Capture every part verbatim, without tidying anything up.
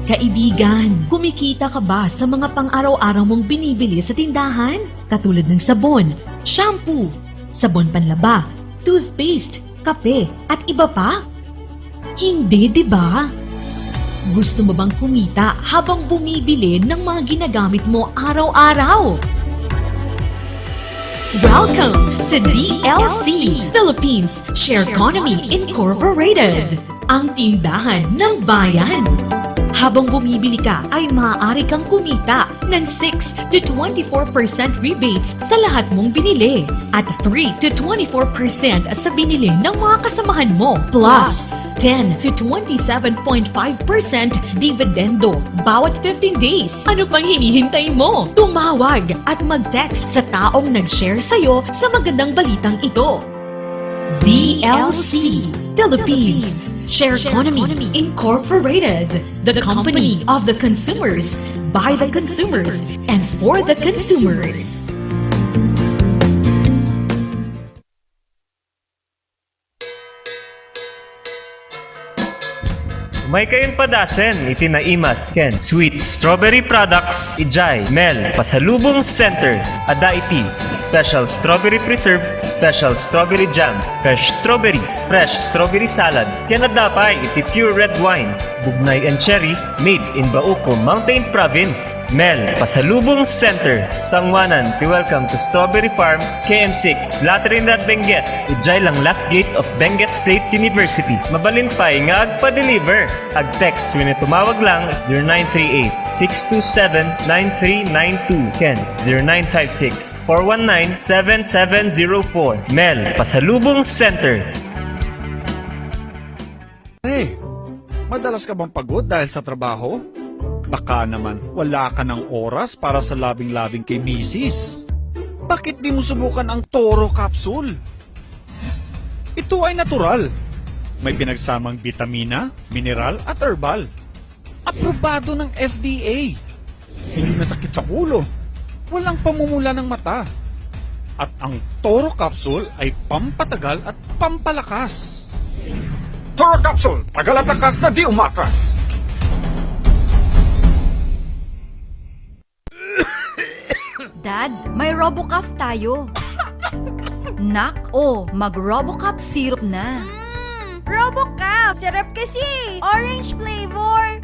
Kaibigan, kumikita ka ba sa mga pang-araw-araw mong binibili sa tindahan? Katulad ng sabon, shampoo, sabon panlaba, toothpaste, kape, at iba pa? Hindi, di ba? Gusto mo bang kumita habang bumibili ng mga ginagamit mo araw-araw? Welcome sa D L C Philippines Share Economy Incorporated, ang tindahan ng bayan. Habang bumibili ka ay maaari kang kumita ng six to twenty-four percent rebates sa lahat mong binili at three to twenty-four percent sa binili ng mga kasamahan mo, plus ten to twenty-seven point five percent dividendo bawat fifteen days. Ano pang hinihintay mo? Tumawag at mag-text sa taong nag-share sa'yo sa magandang balitang ito. D L C Philippines Share Economy Incorporated, the company of the consumers, by the consumers, and for the consumers. Umay kayon padasen iti naimas ken sweet strawberry products idiay Mel Pasalubong Center. Adda iti special strawberry preserve, special strawberry jam, fresh strawberries, fresh strawberry salad, ken adda pay iti pure red wines, bugnay and cherry, made in Bauco, Mountain Province. Mel Pasalubong Center, sanguanan ti Welcome to Strawberry Farm, K M six, La Trinidad, Benguet, idiay lang last gate of Benguet State University. Mabalin pay nga agpa-deliver. Ag-text wenno tumawag lang zero nine three eight, six two seven, nine three nine two ken zero nine five six, four one nine, seven seven zero four. Mel Pasalubong Center. Hey, madalas ka bang pagod dahil sa trabaho? Baka naman wala ka ng oras para sa labing-labing kay misis. Bakit di mo subukan ang Toro Capsule? Ito ay natural. May pinagsamang bitamina, mineral at herbal. Aprobado ng F D A. Hindi masakit sa ulo. Walang pamumula ng mata. At ang Toro Capsule ay pampatagal at pampalakas. Toro Capsule, tagal at lakas na di umatras. Dad, may Robocough tayo. Nak, o, mag-Robocough syrup na. Mm, Robocough syrup kasi, orange flavor.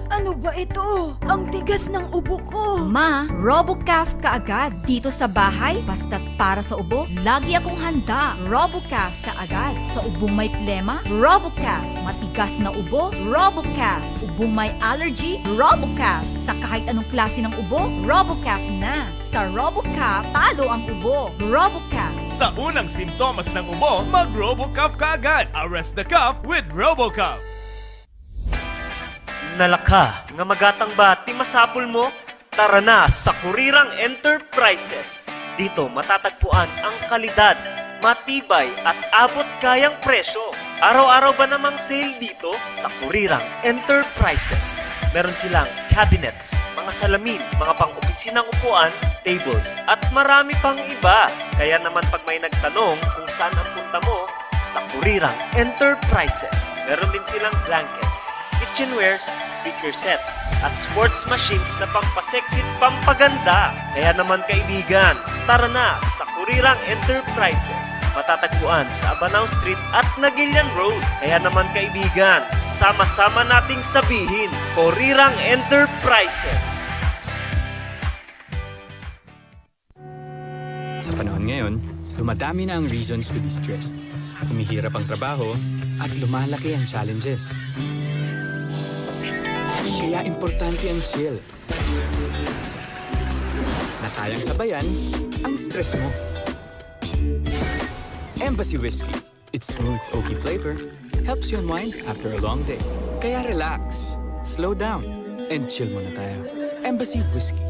Ano ba ito? Ang tigas ng ubo ko. Ma, Robocough ka agad. Dito sa bahay, basta't para sa ubo, lagi akong handa. Robocough ka agad. Sa ubong may plema, Robocough. Matigas na ubo, Robocough. Ubong may allergy, Robocough. Sa kahit anong klase ng ubo, Robocough na. Sa Robocough, talo ang ubo. Robocough. Sa unang simptomas ng ubo, mag-Robocough ka agad. Arrest the cough with Robocough. Nalaka nga magatang ba ti masapul mo? Tara na sa Kurirang Enterprises. Dito matatagpuan ang kalidad, matibay at abot kayang presyo. Araw-araw ba namang sale dito? Sa Kurirang Enterprises, meron silang cabinets, mga salamin, mga pang-opisinang upuan, tables, at marami pang iba. Kaya naman pag may nagtanong kung saan ang punta mo, sa Kurirang Enterprises, meron din silang blankets, kitchenwares, speaker sets, at sports machines na pampasexy at pampaganda. Kaya naman, kaibigan, tara na sa Kurirang Enterprises. Matatagpuan sa Abanao Street at Naguilian Road. Kaya naman, kaibigan, sama-sama nating sabihin, Kurirang Enterprises. Sa panahon ngayon, dumadami na ang reasons to be stressed. Humihirap ang trabaho at lumalaki ang challenges. Kaya importante ang chill. Na kayang sabayan ang stress mo. Embassy Whiskey. Its smooth oaky flavor helps you unwind after a long day. Kaya relax, slow down, and chill muna tayo. Embassy Whiskey.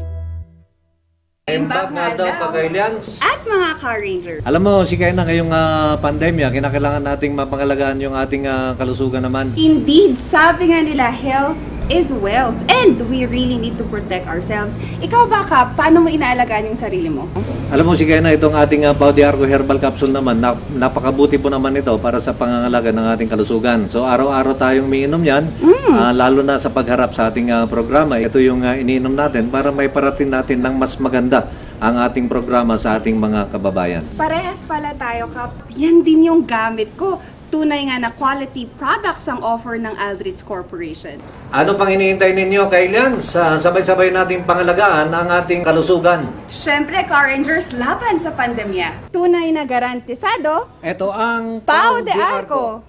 Imbag nga aldaw, Kagaylians. At mga Ka-Ranger. Alam mo, sika na ngayong, ah, pandemya, kinakailangan nating mapangalagaan yung ating, ah, kalusugan naman. Indeed, sabi nga nila, health is wealth. And we really need to protect ourselves. Ikaw ba, Kap, paano mo inaalagaan yung sarili mo? Alam mo, si Kena, itong ating, ah, Pau de Arco Herbal Capsule naman, na, napakabuti po naman ito para sa pangangalaga ng ating kalusugan. So, araw-araw tayong umiinom yan, Mm. ah, lalo na sa pagharap sa ating, ah, programa. Ito yung, ah, iniinom natin para may parating natin ng mas maganda ang ating programa sa ating mga kababayan. Parehas pala tayo, Kap. Yan din yung gamit ko. Tunay nga na quality products ang offer ng Aldrich Corporation. Ano pang hinihintay ninyo, Kailians? Sa sabay-sabay nating pangalagaan ang ating kalusugan. Siyempre, Car Rangers, laban sa pandemya. Tunay na garantisado. Ito ang Pau de Arco.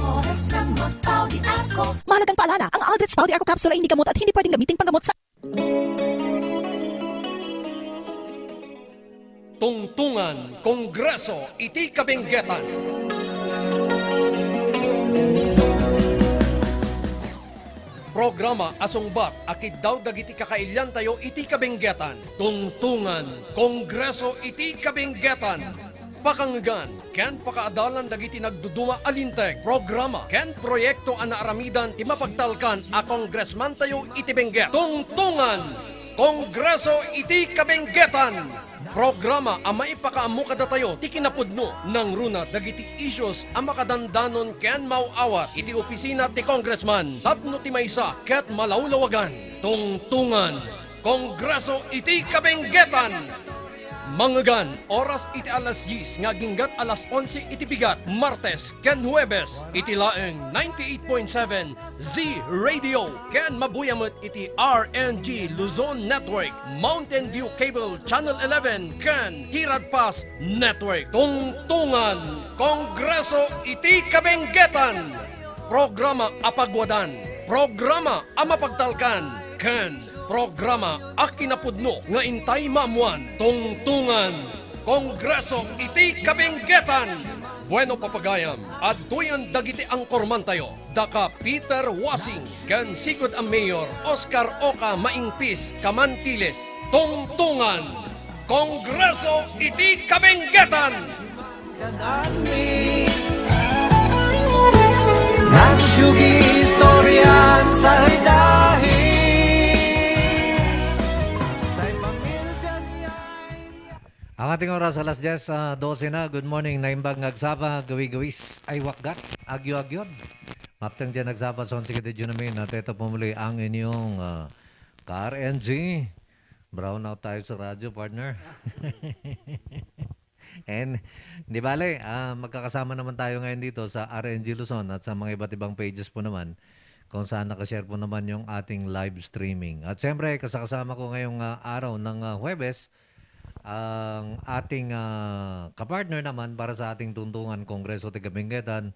Oras ng magpau di ako. Mahalagang paalala, ang Aldrich Pau de Arco Capsule ay hindi gamot at hindi pwedeng gamiting panggamot sa Tungtungan, Kongreso iti Kabenggetan. Programa a sungbat a kiddaw dagiti kakailiantayo iti kabenggetan. Tungtungan, Kongreso iti Kabenggetan. Pakangegan ken pakaadalan dagiti nagduduma a linteg, programa, ken proyekto a naaramidan ti mapagtalkan a kongresmantayo iti Benguet. Tungtungan, Kongreso iti Kabenggetan. Programa a maipakaammo kadatayo ti kinapudno, nangruna dagiti issues a makadandanon ken maaw-awat iti opisina ti congressman tapno ti maysa ket malawlawagan. Tungtungan, Kongreso iti Kabenggetan. Mangegan, oras iti alas dies nga aginggat alas onse iti bigat, Martes ken Huwebes, iti laeng ninety-eight point seven Z Radio, ken mabuya met iti R N G Luzon Network, Mountain View Cable Channel eleven, ken Tirad Pass Network. Tungtungan, Kongreso iti Kabenggetan. Programa a pagwadan, programa a mapagtalkan, ken programa a kinapudno nga intay maammuan. Tungtungan, Kongreso iti Kabenggetan. Bueno, papagayam, adtoyen dagiti anchormantayo, daka Peter Wasing ken sigud a Mayor Oscar Oca Maingpis Camantiles. Tungtungan, Kongreso iti Kabenggetan. Nagsugi istorya sa dahi. Say pamilya niya. Ang ating oras, alas dies, ah, dose na. Good morning. Naimbag nga agsapa, gawi-gawis, ay wakgat, agyo-agyon. Mapteng diay agsapa, son, sige, di Junami, na teto pumuli ang inyong, ah, ka-R N G. Brown out tayo sa radyo, partner. And, di bale, ah, magkakasama naman tayo ngayon dito sa R N G Luzon at sa mga iba't ibang pages po naman kung saan nakashare po naman yung ating live streaming. At siyempre, kasakasama ko ngayong, ah, araw ng, ah, Huwebes, ang ating, ah, kapartner naman para sa ating Tungtungan Kongreso ti Kabenggetan,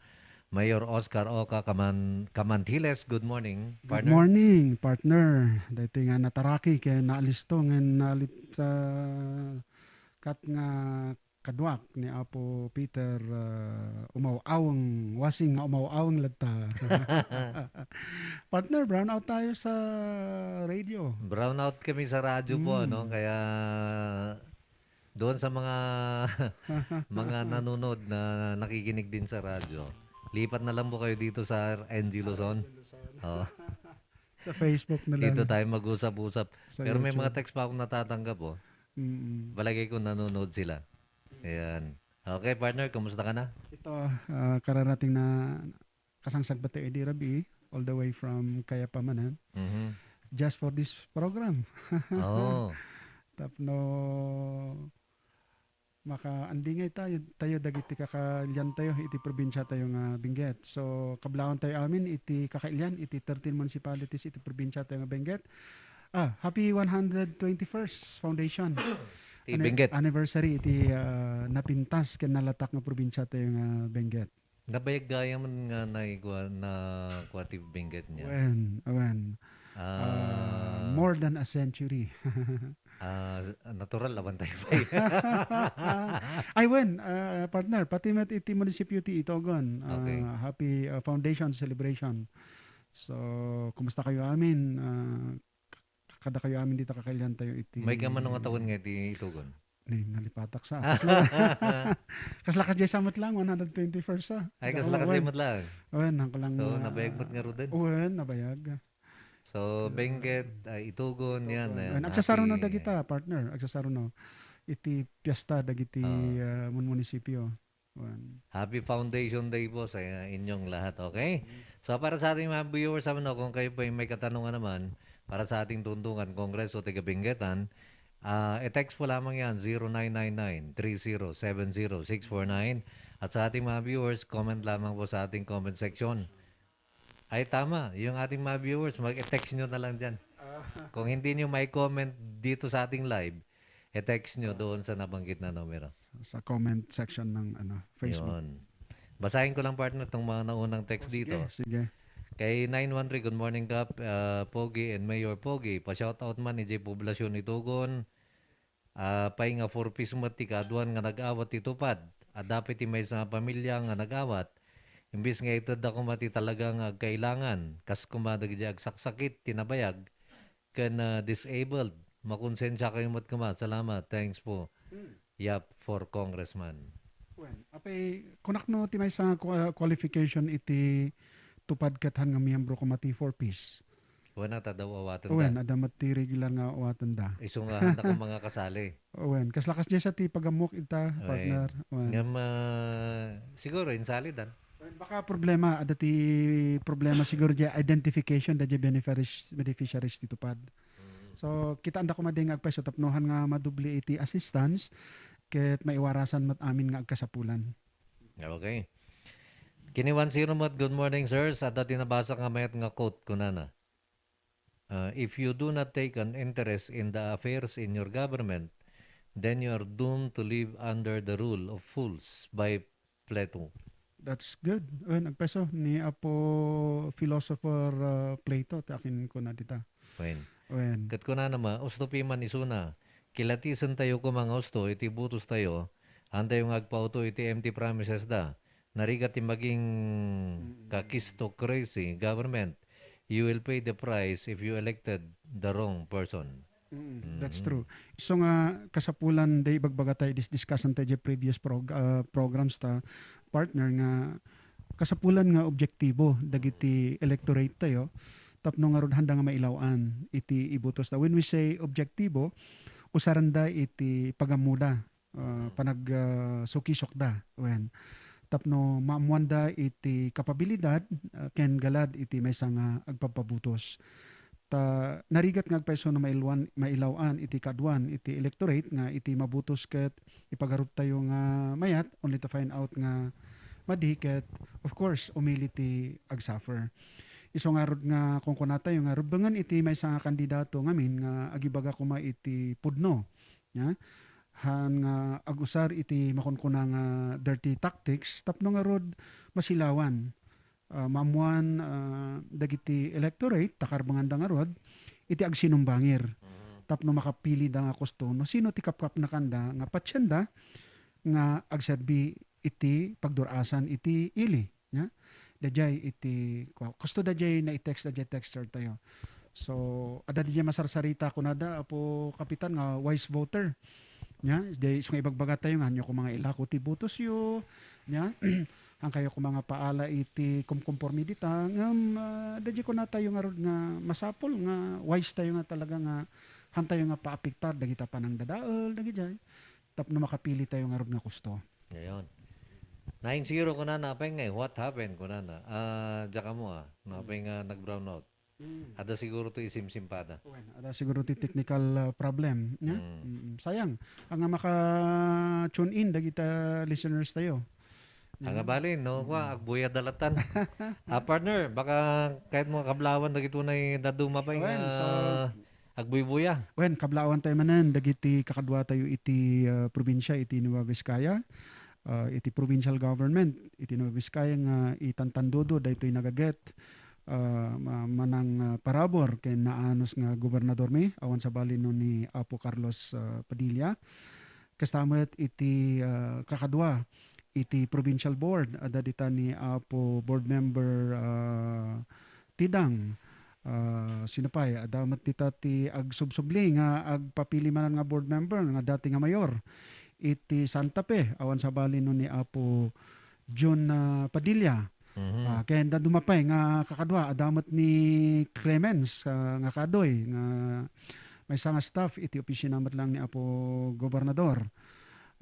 Mayor Oscar Oca Caman-, Camantiles. Good morning, Good partner. morning, partner. Daytoy nga nataraki ken naalisto ngen nalip-, sa kat nga kaduak ni Apo Peter, ah, umaw-aweng, wasing nga umaw-aweng latta. Partner, brown out tayo sa radio. Brown out kami sa radyo po, Mm. no? Kaya doon sa mga, mga nanonood na nakikinig din sa radyo, lipat na lang po kayo dito sa R N G Luzon. R N G Luzon. Oo. Sa Facebook na Dito lang. tayo mag-usap-usap. Sa Pero may mga YouTube. text pa akong natatanggap, oh. Mm. Palagay ko nanonood sila. Ayan. Okay, partner, kumusta ka na? Ito, ah, kararating na kasangsagbat tayo idi rabii, all the way from Kayapa manen, Mhm. just for this program. Oh. Tapno makaandingay tayo, tayo dagiti kakailiantayo iti probinsiatayo nga Benguet. So, kablawan tayo amin iti kakailian iti thirteen municipalities iti probinsiatayo nga Benguet. Ah, happy one hundred twenty-first foundation Ti anni-, Benguet. anniversary iti, ah, napintas ken nalatak nga probinsiatayo nga Benguet. Nabayag gayam nga naikua-, nakua ti Benguet niya. Awen, awen. Ah. Ah, more than a century. Ah, natural, awan tayo pa. Ay, wen, ah, partner, pati met iti munisipyo ti Itogon, ah, Okay. happy, ah, foundation celebration. So, kumusta kayo amin? Ah, k-, kada kayo amin dita kakailiantayo iti May ka man nga tawen nga iti Itogon? Ni, nalipatak sa. Kasla, kasla ka, Jay, sa met lang, one hundred twenty-first, ah. Ay, Sa kasla ka, Wen. Met lang. Wen, ang kulang So, na nabayag met nga ruden? Wen, nabayag. So, Benguet, ah, Itugon, yan, Itugon. Yan, agsasarano happy dagita, partner. Agsasarano iti piesta dagiti, ah, mun-, munisipio. Wen. Happy Foundation Day po sa inyong lahat, okay? Mm. So, para sa ating mga viewers, ano, kung kayo po ay may katanungan naman, para sa ating Tuntungan Kongreso taga Benguetan, ah, i-text po lamang yan, zero nine nine nine, three zero seven zero six four nine. At sa ating mga viewers, comment lamang po sa ating comment section. Ay, tama. Yung ating mga viewers, mag-text nyo na lang dyan. Ah. Kung hindi nyo may comment dito sa ating live, i-text nyo doon sa nabanggit na numero. Sa, sa comment section ng, ano, Facebook. Yun. Basahin ko lang, partner, itong mga naunang text dito. Oh, sige, sige. Kay nine one three, "Good morning, Kap, ah, Pogi and Mayor Pogi. Pa-shoutout man, ijay poblasyon Itugon. Ah, pay nga four Ps met ti kaaduan nga nag-awat ti TUPAD. Adda pay ti maysa nga pamilya nga nag-awat. Imbes nga itedda koma ti talaga nga agkailangan, kas koma dagiti agsaksakit ti nabayag ken, ah, disabled. Makonsensiakayo met koma. Salamat. Thanks po." Hmm. Yap for Congressman. Wen, apay, kunak no ti maysa nga qua-, qualification iti TUPAD ket han nga miyembro koma ti four Ps. Wen, adda awaten da. Wen, adda met ti regular nga awatenda. Isu nga, handa koma nga kasali. Wen, kas lakas diay sa ti pagammok ita, partner. Wen. Wen. Ngem, ah, siguro, insalidan. Wen, baka problema, adda ti problema siguro diay identification, da diay beneficiaries, beneficiaries ti TUPAD. Mm. So, kitaenda koma diay nga agpayso tapno han nga madubli iti assistance, ket maiwarasan met amin nga agkasapulan. Okay. Kini one zero met, "Good morning, sirs. Adda ti nabasa nga mayat nga quote," kunana. Ah, "If you do not take an interest in the affairs in your government, then you are doomed to live under the rule of fools," by Plato. That's good. Wen, agpayso ni Apo Philosopher, ah, Plato, ti akin kuna dita. Wen. Wen. Ket kunana met, usto piman isuna, kilatisentayo koma nga usto iti butostayo, hantayo nga agpauto iti empty promises da. Narigat ti maging Mm. kakistocracy government. You will pay the price if you elected the wrong person. Mm, that's Mm. true. Isu nga kasapulan, day, ibagbagatayo, dis-, discussanta idiay previous prog-, ah, programs ta, partner, nga kasapulan nga objektibo dagiti electorate tayo, tapno ngarud handa nga mailaw-an iti ibutosta. When we say objektibo, usaranda iti pagammoda, ah, Mm. panag-, ah, sukisokda, wen. Tapno maammoanda iti kapabilidad, ah, ken galad iti maysa nga agpabpabutos. Ta narigat nga agpayso no mailuan-, mailaw-an iti kaaduan iti electorate nga iti mabutos ket ipagaruptayo nga mayat, only to find out nga madi ket, of course, umili ti agsuffer. Isu ngarud nga kunkunatayo nga rubbengen iti maysa nga kandidato ngamin nga agibaga koma iti pudno. Nya, han nga agusar iti makunkuna nga dirty tactics tapno ngarud masilawan, ah, maammoan, ah, dagiti electorate, ta karbenganda ngarud iti agsinumbangir. Mhm. Tapno makapilida nga kusto no sino ti kapkapnakanda nga patienda nga agserbi iti pagdur-asan iti ili. Nya, daydiay iti, ku-, kusto daydiay nai-text daydiay texter tayo. So, adda daydiay masarsarita kunada, Apo Kapitan, nga wise voter. Nya, daydiay isu nga ibagbagatayo nga hanyo koma nga ilako ti butosyo. Nya, hankayo koma nga paala iti kumkumporme dita. Ngem, ah, daydiay kunatayo ngarud nga masapul nga wise tayo nga talaga nga hantayo nga paapektar dagita panangdadael, dagijay. Tapno makapili tayo ngarud nga kusto. Ngayon. Nine zero kunana, apay nga, what happened kunana? Ah, diak ammo, ah, no, apay nga nag-brownout. Mm. Ada siguro to isimsimpada. Wen, ada siguro ti technical, ah, problem, nya? Mm. Mm, sayang. Anga maka-tune in dagita listeners tayo. Anga bali, no? Kua, mm, agbuya dalatan. Ah, partner, baka kayatmo kablawan dagito nay daduma pay nga, wen, so, agbuybuya. Wen, kablawan tayo manen dagiti kakadua tayo iti, ah, probinsya iti Nueva Vizcaya, ah, iti provincial government iti Nueva Vizcaya nga itantandodo daytoy nagaget, ah, ma-, manang, ah, parabur ken naanus nga gobernador mi, awan sabali no ni Apo Carlos, ah, Padilla. Kasta met iti, ah, kakadua iti provincial board, adda dita ni Apo Board Member, ah, Tidang. Ah, sino pay? Adda met dita ti agsubsubli nga agpapili manen nga board member nga dati nga mayor iti Santa Fe. Awan sabali no ni Apo John, ah, Padilla. Mhm. Ah, ken dadduma pay nga kakadua, adda met ni Clemens, ah, nga kaduy, nga maysa nga staff iti opisina met lang ni Apo Gobernador.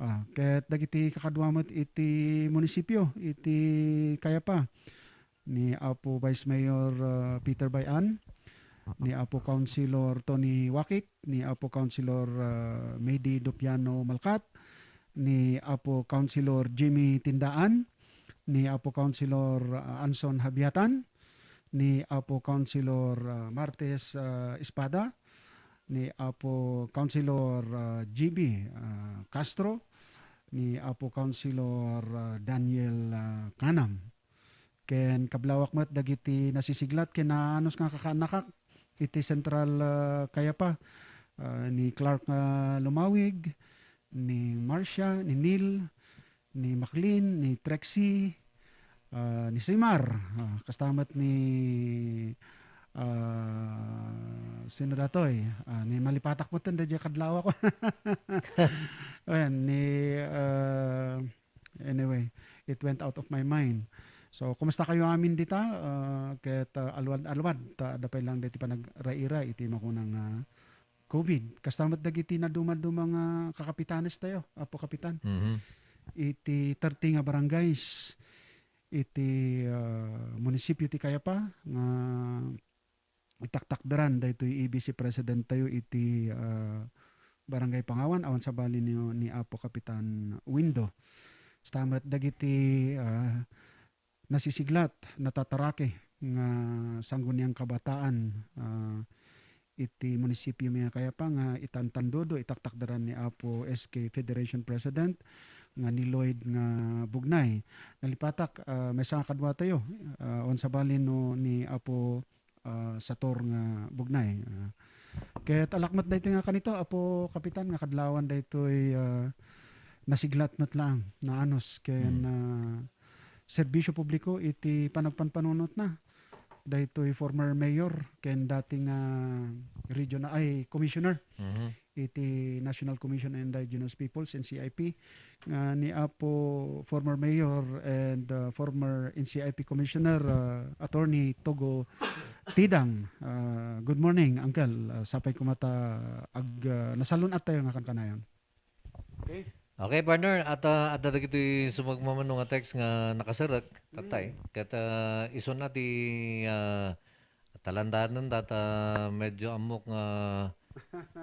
Ah, ket dagiti kakadua met iti munisipio, iti Cayapa, ni Apo Vice Mayor, ah, Peter Bayan, ni Apo Councilor Tony Wakik, ni Apo Councilor, ah, Mady Dopiano Malkat, ni Apo Councilor Jimmy Tindaan, ni Apo Councilor, ah, Anson Habiatan, ni Apo Councilor, ah, Martes, ah, Espada, ni Apo Councilor, ah, G B, ah, Castro, ni Apo Councilor, ah, Daniel, ah, Canam. Ken kablawak met dagiti nasisiglat ken naanus nga kakaannakak iti Central, ah, Cayapa, ah, ni Clark, ah, Lumawig, ni Marcia, ni Neil, ni Maclean, ni Trexie, ah, ni Simar, ah, kasta met ni, ah, sino datoy? Ah, ni Malipatak met daydiay kadlawak. Ayan, ni, ah, anyway, it went out of my mind. So, kumusta kayo amin dita? Ah, ket, ah, alwad-alwad, ta adda pay lang daytoy panagraira iti makunang, ah, covid. Kasta met dagiti nadumaduma nga kakapitanes tayo, Apo Kapitan. Mhm. Iti thirty nga barangays, iti, ah, munisipyo ti Cayapa nga itaktakderan daytoy A B C president tayo iti, ah, Barangay Pangawan, awan sabali ni, ni Apo Kapitan Windo. Kasta met dagiti, ah, nasisiglat, natatarake nga Sangguniang Kabataan, ah, iti munisipyo mi nga Cayapa nga itantandudo, itaktakderan ni Apo S K Federation President nga ni Lloyd nga Bugnay. Nalipatak, ah, maysa nga kadua tayo, ah, awan sabali no ni Apo, ah, Sator nga Bugnay. Ah, ket alakmat daytoy nga kanito, Apo Kapitan, nga kadlawan daytoy, ah, nasiglat met laeng, naanus ken, Hmm. ah, serbisyo publiko iti panagpanpanunotna daytoy former mayor ken dati nga regional, ay, commissioner Mhm. iti National Commission on Indigenous Peoples, N C I P, nga ni Apo former mayor and, uh, former N C I P commissioner, uh, Attorney Togo Tidang. Uh, good morning, Uncle. Uh, sapay koma ta ag-, uh, nasalun-at tayo nga kankanayon. Okay. Okay, partner. At, ah, adda dagiti sumagmamano nga text nga nakaserrek, tatay. Mm. Ket, ah, isuna ti, ah, talandanen data medyo ammok nga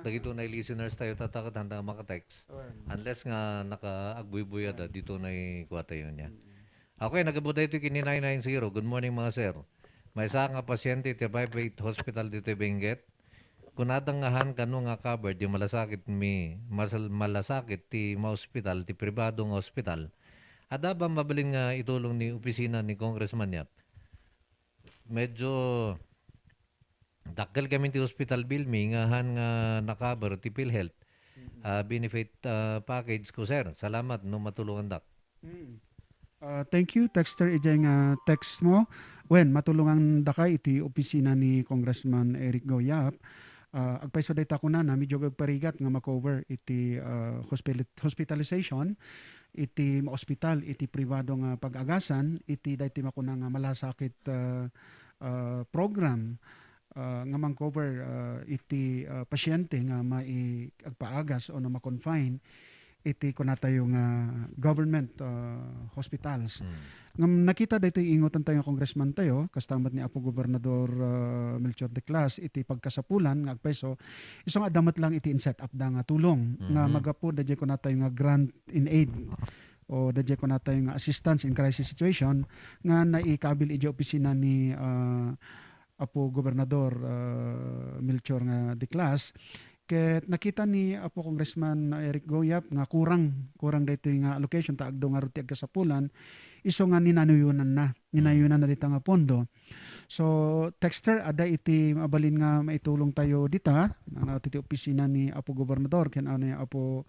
dagito nay listeners tayo tata ket handa nga maka-text. Wen. Unless nga naka-agbuybuy ada, dito nay kuwatayo niya. Mm. Okay, nagabu daytoy ken ni nine nine zero. Good morning, mga sir. Maysa nga pasyente iti private hospital ditoy Benguet. Kunada nga han kano nga covered ti malasakit mi, masal-, malasakit ti maospital ti pribado nga ospital. Adda ba mabalin nga itulong ni opisina ni Congressman Yap? Medyo dakkel kami ti hospital bill mi nga han nga na-cover ti PhilHealth, Mm. ah, benefit, ah, package ko, sir. Salamat no matulongandak. Mm. Ah, thank you, texter, idiay nga text mo. Wen, matulongandaka iti opisina ni Congressman Eric Goyap. Ah, agpayso dayta kunana, medyo agparigat nga ma-cover iti, ah, hospili-, hospitalization, iti maospital, iti pribado nga pag-agasan, iti daytoy makuna nga malasakit, ah, ah, program, ah, nga man-cover, ah, iti, ah, pasyente nga mai-, agpaagas ono ma-confine iti kunatayo nga government, ah, hospitals. Hmm. Ngem nakita daytoy ingutan tayo nga congressman tayo, kasta met ni Apo Gobernador, ah, Melchor Declas iti pagkasapulan nga agpayso, isu nga adda met lang iti in-set up da nga tulong nga Hmm. magapu daydiay kunatayo nga grant in aid o daydiay kunatayo nga assistance in crisis situation nga naikabil idiay opisina ni, ah, Apo Gobernador, ah, Melchor nga Declas. Ket nakita ni Apo Congressman Eric Goyap nga kurang, kurang daytoy nga allocation ta agdo ngarud ti agkasapulan, isu nga ninanuyonanna, Mm. ninanuyonanna dita nga pondo. So, texter, adda iti mabalin nga maitulong tayo dita, ano, iti opisina ni Apo Gobernador ken ni Apo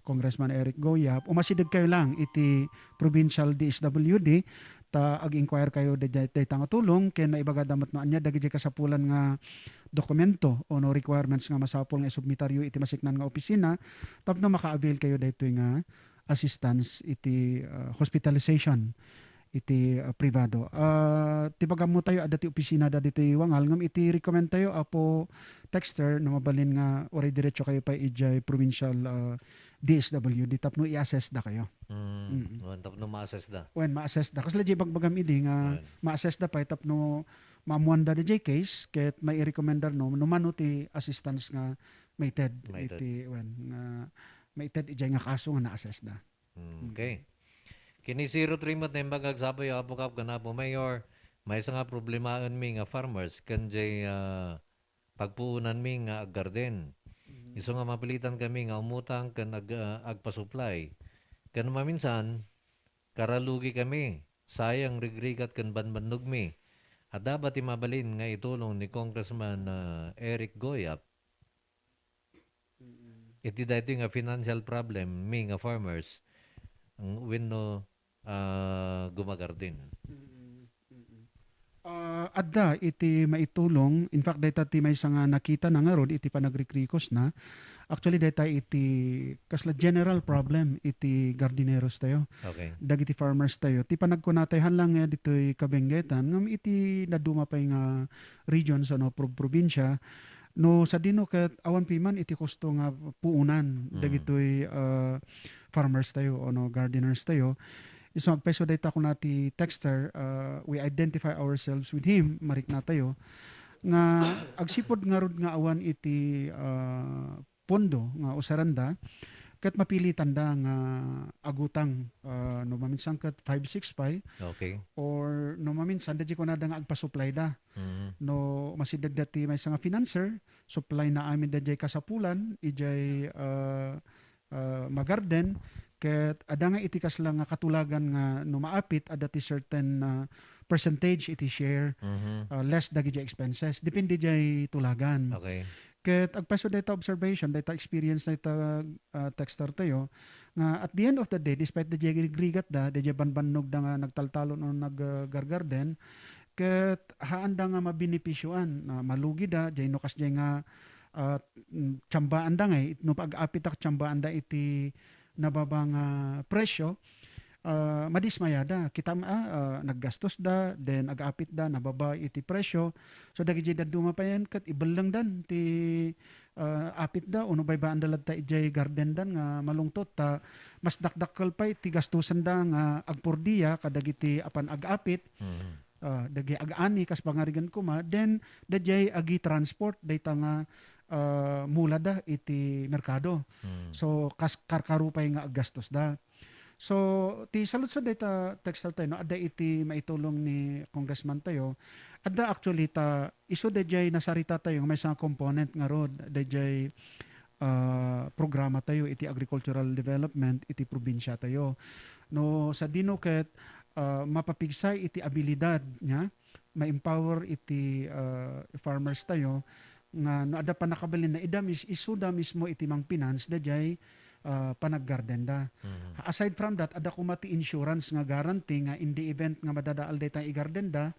Congressman Eric Goyap, umasideg kayo lang iti provincial D S W D, ta ag-inquire kayo dayta, dayta nga tulong, ken maibagada met no ania dagiti kasapulan nga dokumento ono requirements nga masapul nga isubmitaryo iti masiknan nga opisina tapno maka-avail kayo daytoy nga assistance iti, ah, hospitalization iti, ah, pribado. Ah, ti bagammo tayo, adda ti opisina da ditoy Wangal, ngem iti recommend tayo, Apo Texter, no mabalin nga uray diretso kayo pay idiay provincial, ah, D S W D tapno i-assess da kayo. Mm. Mm. Wen, tapno ma-assess da. Wen, ma-assess da. Kasla diay bagbagam idi nga Wen. ma-assess da pay tapno maammuan da diay case, ket mai-recommendar no, no mano ti assistance nga maited Maited. iti, wen, nga maited idiay nga kaso nga na-assess da. Mm, Mm. okay. Kini zero three met naimbag nga agsabiyo, Apo Kap ken Apo Mayor, maysa nga problemaenmi nga farmers ken jay, ah, pagpuonanmi nga aggarden. Mhm. Isu nga mapilitan kami nga umutang ken ag-, ah, agpasuplay. Ken maminsan, karalugi kami. Sayang rigrigat ken banbannogmi. Adda ba ti mabalin nga itulong ni Congressman, ah, Eric Goyap Mm. iti daytoy nga financial problem mi nga farmers, ang wenno, ah, gumagarden. Mm, mm. Ah, adda iti maitulong. In fact, dayta ti maysa nga nakitana ngarud iti panagrikrikosna. Actually, dayta iti kasla general problem iti gardeneros tayo. Okay. Dagiti farmers tayo. Ti panagkuna tayo, haan lang nga ditoy Kabenguetan, ngem iti dadduma pay nga regions, ano, pro-, probinsya, no sadino ket awan piman iti kosto nga puonan Mm. dagitoy, ah, farmers tayo, ono, gardeners tayo. Isu agpayso dayta kuna ti texter, ah, we identify ourselves with him, marikna tayo, nga agsipud ngarud nga awan iti, ah, pondo nga usaranda, ket mapilitanda nga agutang, ah, no maminsan ket five, six pay, Okay. or no maminsan, da di kunada nga agpasuplay da. Mm. No masideg da ti maysa nga financer, supply na amin da jay kasapulan, ijay, ah, ah, magarden, ket adda nga iti kasla nga katulagan nga no maapit, adda ti certain, ah, percentage iti share, Mhm. ah, less dagiti expenses. Depende jay tulagan. Okay. Ket agpayso dayta observation, dayta experience dayta, ah, texter tayo, nga at the end of the day, despite da jay rigrigat da, da jay banbannog da nga nagtaltalon o nag, ah, gargarden, ket haanda nga mabenepisioan, ah, malugi da, jay no kas jay nga, ah, mm, tsambaanda ngay, no pag-apit ak tsambaanda iti nababa nga presyo, ah, madismayada. Kitam, ah, ah, naggastos da, then ag-apit da, nababa iti presyo. So, dagiti dadduma payen ket ibellengdan ti, ah, apit da, ono baybaanda latta idiay garden dan nga malungtot, ta mas dakdakkel pay ti gastosen da nga agpurdia kadagiti apan ag-apit. Mhm. Ah, dagiti ag-ani kas pangarigan koma, then daydiay agi-transport dayta nga, ah, mula da iti merkado. Mm. So, kas-, karkaro pay nga aggastos da. So, ti saludsod dayta texter tayo, no, adda iti maitulong ni Congressman tayo. Adda actually ta, isu daydiay nasarita tayo nga maysa nga component ngarud, daydiay, ah, programa tayo iti agricultural development iti probinsya tayo. No, sadino ket, ah, mapapigsa iti abilidad niya, ma-empower iti, ah, farmers tayo nga no adda pannakabalinna, ida mis-, isuda mismo iti mang-finance daydiay, ah, panaggarden da. Mhm. Aside from that, adda koma ti insurance nga guarantee nga in the event nga madadaal dayta igarden da,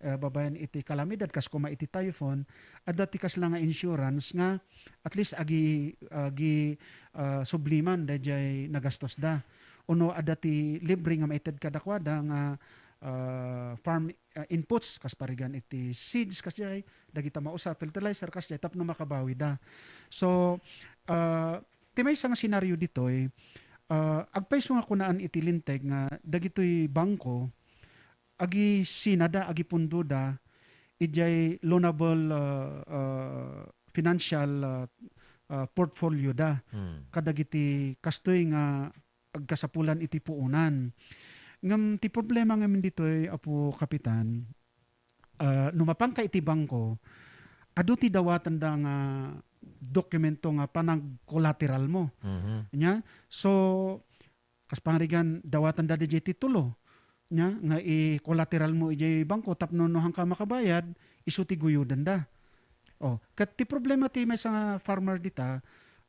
eh, babaen iti kalamidad, kas koma iti typhoon, adda ti kasla nga insurance nga at least agi-, agi-, ah, subliman daydiay nagastos da. Ono adda ti libre nga maited kadakuada nga, ah, farm, ah, inputs, kas parigan iti seeds, kasdiay, dagita mausa, fertilizer, kasdiay, tapno makabawi da. So, ah, ti maysa nga senaryo ditoy, ah, agpayso nga kunaan iti linteg nga dagitoy bangko, agisinada, agipundoda idiay loanable, ah, ah, financial, ah, ah, portfolio da Hmm. kadagiti kastoy nga agkasapulan iti puonan. Ngem ti problema ngamin ditoy, Apo Kapitan, ah, no mapanka iti bangko, adu ti dawatenda nga dokumento nga panagkolateralmo. Mhm. Nya, so, kas pangarigan, dawatenda daydiay titulo. Nya, nga i-collateralmo idiay bangko tapno no haanka makabayad, isu ti guyodenda. Oh, ket ti problema ti maysa nga farmer dita,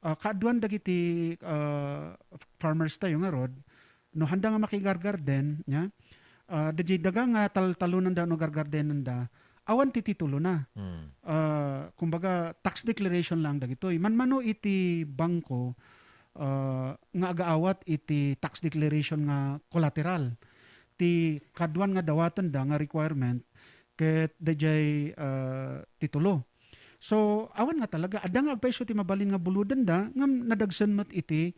ah, kaaduan dagiti, ah, farmers tayo ngarud, no haanda nga makigargarden, nya, ah, daydiay daga nga taltalonanda no gargardenanda, awan ti titulona. Hmm. Ah, kumbaga, tax declaration lang dagitoy. Manmano iti bangko, ah, nga agaawat iti tax declaration nga collateral. ti kaduan nga dawatenda nga requirement ket daydiay, ah, titulo. So, awan nga talaga. Adda nga agpayso ti mabalin nga bulodenda, ngem nadagsen met iti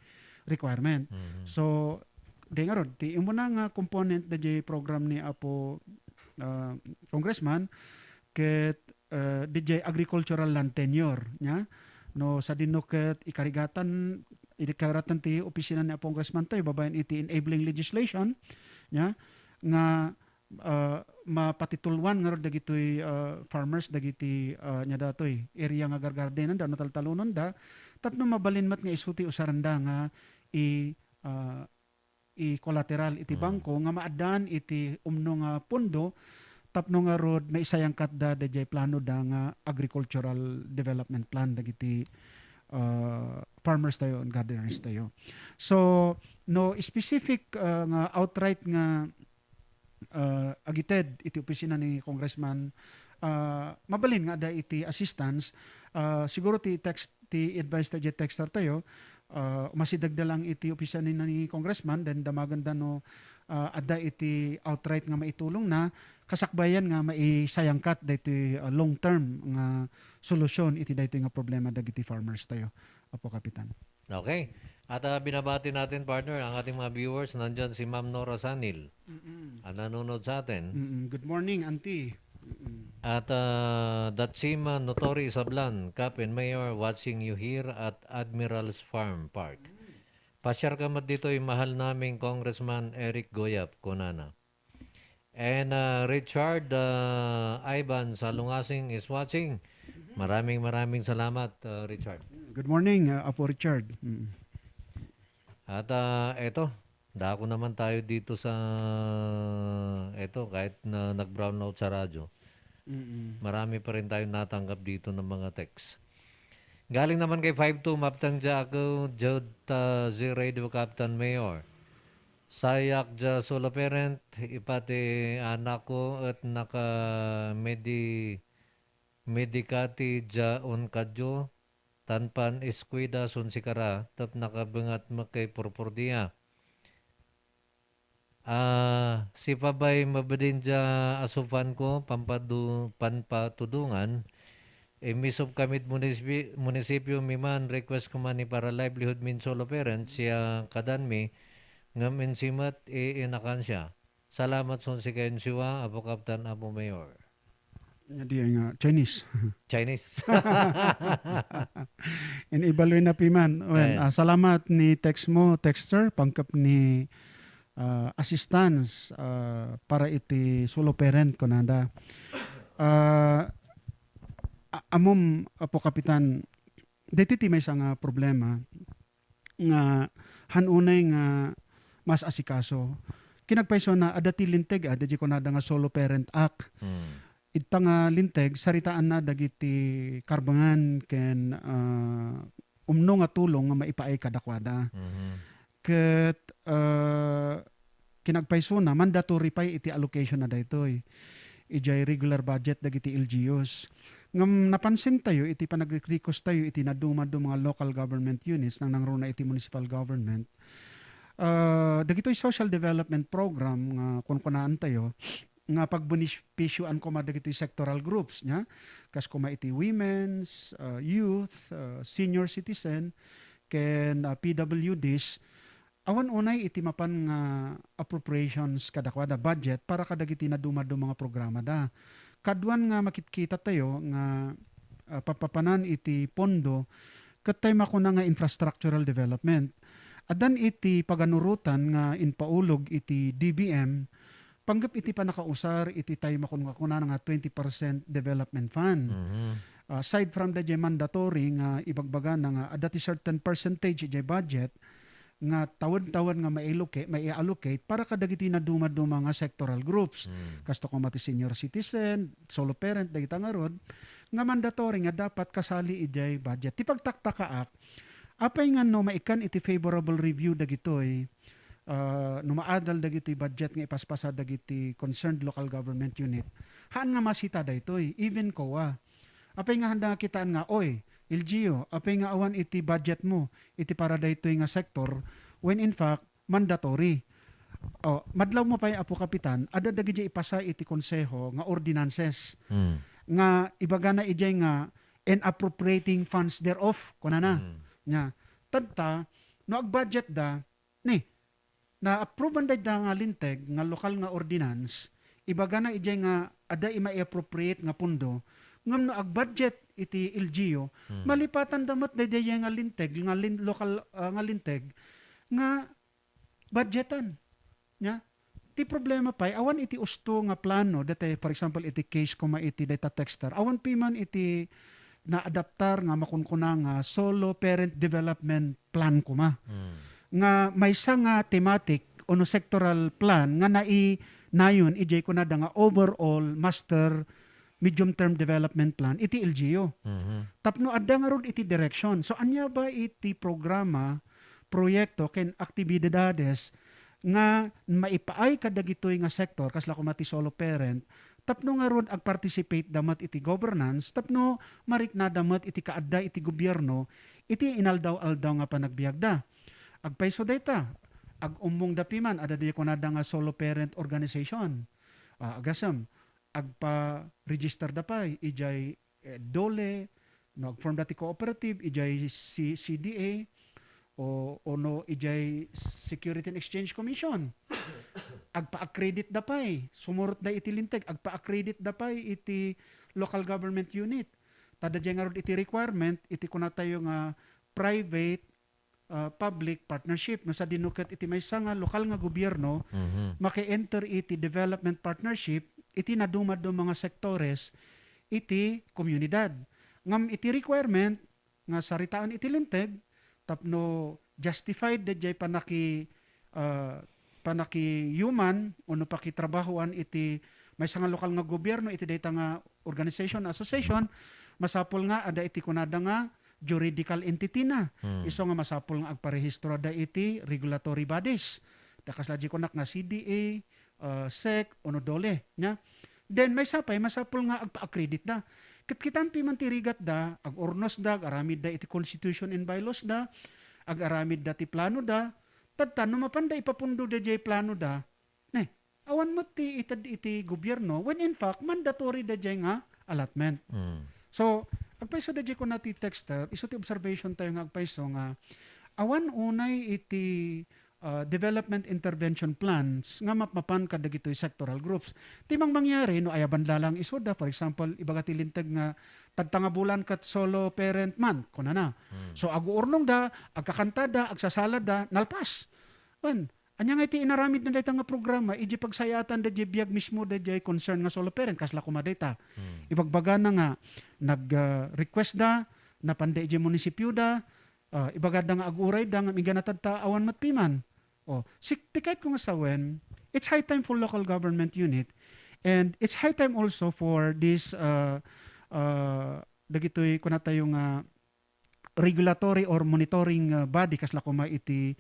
requirement. Mhm. So, di ngarud, ti umuna nga component daydiay program ni Apo, ah, Congressman, ket, ah, daydiay agricultural land tenure, nya? No, sadino ket ikarigatan, ikarigatan ti opisina ni Apo Congressman tayo, babaen iti enabling legislation, nya? Nga ah, mapatituluan ngarud dagitoy, ah, farmers dagiti, ah, nia datoy area nga gargardenanda, nataltalononda, tapno mabalin met nga isu ti usaranda nga i-, ah, i-collateral iti Mm. bangko nga maaddaan iti umno nga pondo tapno ngarud maisayangkatda daydiay planoda nga agricultural development plan dagiti, ah, farmers tayo and gardeners tayo. So, no specific, ah, nga outright nga ah, agited iti opisina ni Congressman, ah, mabalin nga adda iti assistance. Ah, siguro ti text, ti advice ta diay texter tayo, ah, umasidegda lang iti opisina ni, ni Congressman, then damagenda no, ah, adda iti outright nga maitulongna, kasakbayan nga maisayangkat daytoy, ah, long term nga solusyon iti daytoy nga problema dagiti farmers tayo, Apo Kapitan. Okay. At, ah, binabati natin, partner, ang ating mga viewers. Nandyan si Ma'am Nora Sanil. Mm-mm. Ang nanonood sa atin. Mm-mm. Good morning, Auntie. Mm-mm. At, ah, Datsima Notori Sablan, Kap and Mayor, watching you here at Admiral's Farm Park. Mm. Pasyar ka met ditoy, mahal naming Congressman Eric Goyap, kunana. And, uh, Richard, uh, Ivan Salungasing is watching. Mhm. Maraming, maraming salamat, uh, Richard. Good morning, uh, Apo Richard. Mm. At, uh, eto, dako naman tayo dito sa, eto, kahit na nag-brownout sa radyo, Mm-mm. marami pa rin tayong natanggap dito ng mga text. Galing naman kay five two, maptang dya ako, Jud, uh, Z Radio Captain Mayor. Sayak dya solo parent, ipati anakko et naka-medi-, medikati dya on kadyo, tan pan-eskueda son sikara, tep nakabengat met kay purpurdia. Ah, sipabay mabedin dya asufanko, pampadu-, panpatudongan, Immisop kamid munisipi-, munisipio mi man, request ko man ni para livelihood min solo parent, siya kadanmi, ngem insimet, iinakan siya. Salamat son sika insiwa, Apo Kapitan, Apo Mayor. Nya di nga Chinese. Chinese. In ibalwe na piman. Wen, Ayan. ah, salamat ni text mo, texter, pangkep ni ah, assistance, ah, para iti solo parent, kunada. Ah, a-, ammom, Apo Kapitan, daytoy ti maysa nga problema nga han unay nga mas asikaso. Kinagpayso na, adda ti linteg, ah, daydiay kunada nga Solo Parent Act. Mm. Ita nga linteg, saritaanna dagiti karbengan ken, ah, umno nga tulong nga maipaay kadakuada. Mhm. Ket, ah, kinagpaysona, mandatory pay iti allocation na daytoy idiay regular budget dagiti L G Us. Ngem napansintayo iti panagrikrikos tayo iti nadumaduma nga local government units nang nangruna iti municipal government. Ah, dagitoy social development program nga kunkunaan tayo, nga pagbenepisioan koma dagitoy sectoral groups, nya? Kas koma iti women's, uh, youth, uh, senior citizen, ken, uh, P W Ds, awan unay iti mapan nga appropriations kadakuada, budget para kadagiti nadumaduma nga programada. Kaduan nga makitkita tayo nga, uh, papapanan iti pondo, ket tay makuna nga infrastructural development. Addan iti paganurotan nga impaulog iti D B M, panggep iti pannakausar iti tay makun-, kunana nga twenty percent development fund. Mhm. Ah, aside from the mandatory nga ibagbagana nga adda ti certain percentage iti budget nga tawen-tawen nga mailoca-, mai-allocate para kadagiti nadumaduma nga sectoral groups. Mm. Kasto koma ti senior citizen, solo parent, dagita ngarud, nga mandatory nga dapat kasali idiay budget. Ti pagtaktakaak, apay nga no maikkan iti favorable review dagitoy, ah, no maadal dagitoy budget nga ipaspasa dagiti concerned local government unit, haan nga masita daytoy, even COA. Apay nga handa nga kitaan nga, "Oy, L G U, apay nga awan iti budget mo iti para daytoy nga sector," when in fact, mandatory. Oh, madlawmo pay, Apo Kapitan, adda dagiti ipasa iti Konseho nga ordinances Mm. nga ibagana idiay nga "and appropriating funds thereof," kunana. Mm. Nya, tadta, no agbudget da, ni, na-approve man dayta nga linteg nga lokal nga ordinance, ibagana idiay nga adda ima-appropriate nga pondo, ngem no agbudget iti L G U, Hmm. malipatan da met daydiay nga linteg, nga lin-, lokal, ah, nga linteg, nga budgetan. Nya, ti problema pay, awan iti usto nga plano, dati, for example, iti case koma iti dayta texter, awan piman iti naadaptar nga makunkuna nga solo parent development plan koma. Mm. Nga maysa nga thematic ono sectoral plan nga nainayon idiay kunada nga overall master medium term development plan iti L G U. Mhm. Tapno adda ngarud iti direksyon. So, ania ba iti programa, proyekto, ken aktibidades nga maipaay kadagitoy nga sektor, kasla koma ti solo parent, tapno ngarud agparticipate da met iti governance, tapno mariknada met iti kaadda iti gobierno, iti inaldaw-aldaw nga panagbiagda. Agpayso dayta, ag-ummongda piman, adda di kunada nga solo parent organization. Ah, agasem, agpa-register da pay, idiay, eh, DOLE, no, ag-form da ti cooperative, idiay C-, C D A, o, o no, idiay Security and Exchange Commission. Agpa-accredit da pay, sumurot da iti linteg, agpa-accredit da pay iti local government unit. Ta da diay ngarud iti requirement, iti kunatayo nga private, ah, public partnership. No, sadino ket iti maysa nga lokal nga gobierno, Mhm. maki-enter iti development partnership, iti nadumaduma nga sektores, iti komunidad. Ngem iti requirement, nga saritaan iti linteg tapno justified daydiay panaki-, ah, panakiyuman ono pakitrabahoan iti maysa nga lokal nga gobierno iti dayta nga organization, association, masapul nga adda iti kunada nga juridical entity na. Hmm. Isu nga masapul nga agparehistroda iti regulatory bodies. Da kasla di kunak nga C D A, ah, sec, ono DOLE, nya. Then, maysa pay, masapul nga agpa-accredit da. Ket kitam piman ti rigat da, ag-urnos da, ag-aramid da iti constitution and bylaws da, ag-aramid da ti plano da, tadta, no mapan da ipapundo da jay plano da, ne, awan met ti ited iti gobierno, when in fact, mandatory da jay nga allotment. Mm. So, agpayso da jay kuna ti texter, isu ti observation tayo nga agpayso nga, awan unay iti ah, development intervention plans nga mapmapan kadagitoy sectoral groups. Ti mangmangyari, no ayaban lalang isuda, for example, ibaga ti linteg nga tadta nga bulan ket solo parent month, kunana. Hmm. So, aguurnongda, agkakantada, agsasalada, nalpas. Wen, ania nga iti inaramid na dayta nga programa, iti pagsayatan da di biag mismo da di concern nga solo parent, kasla koma dayta. Hmm. Ibagbagana nga, nag, ah, request da, napanda iti munisipyo da, Ah, ibagada nga aguray da ngem inggana tadta awan met piman. Oh, sik-, ti kayatko nga sawen, it's high time for local government unit, and it's high time also for this, uh, uh, dagitoy kunatayo nga regulatory or monitoring, uh, body, kasla koma iti,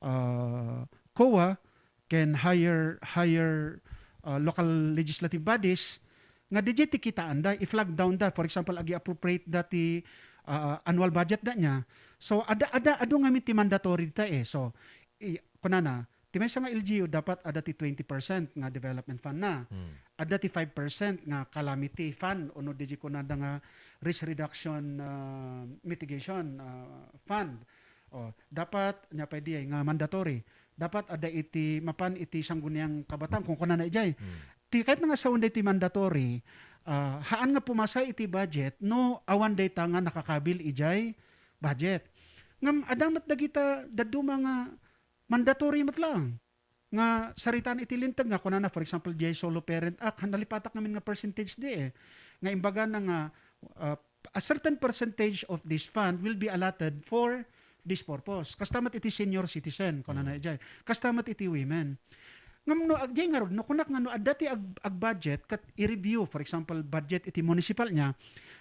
uh, COA, ken higher, higher, uh, local legislative bodies, nga di ti kitaanda, i-flag down da, for example, agi-appropriate da ti, uh, annual budget da niya. So, ada, ada, adu ngamin ti mandatory dita eh. So, i-, kunana, ti maysa nga L G U, dapat ada ti twenty percent nga development fund na. Hmm. Ada ti five percent nga calamity fund, ono di kunada nga risk reduction, uh, mitigation, uh, fund. Oh, dapat, nya pay di ay nga mandatory. Dapat ada iti, mapan iti sangguniang kabataan, kung kunana ijay. Hmm. Ti, kahit nga sawen daytoy mandatory, ah, haan nga pumasa iti budget, no awan dayta nga nakakabil ijay budget. Ngem, ada met dagita dadduma nga mandatory met lang nga saritaan iti linteg nga kunana, for example, di ay solo parent act, nalipatak ngamin nga percentage di eh. Nga imbagana nga, ah, a certain percentage of this fund will be allotted for this purpose. Kasta met iti senior citizen, kunana Mm. ijay. Kasta met iti women. Ngem no, ag-, jay ngarud, no kunak nga no adda ti ag-, ag-budget, ket i-review, for example, budget iti municipal niya,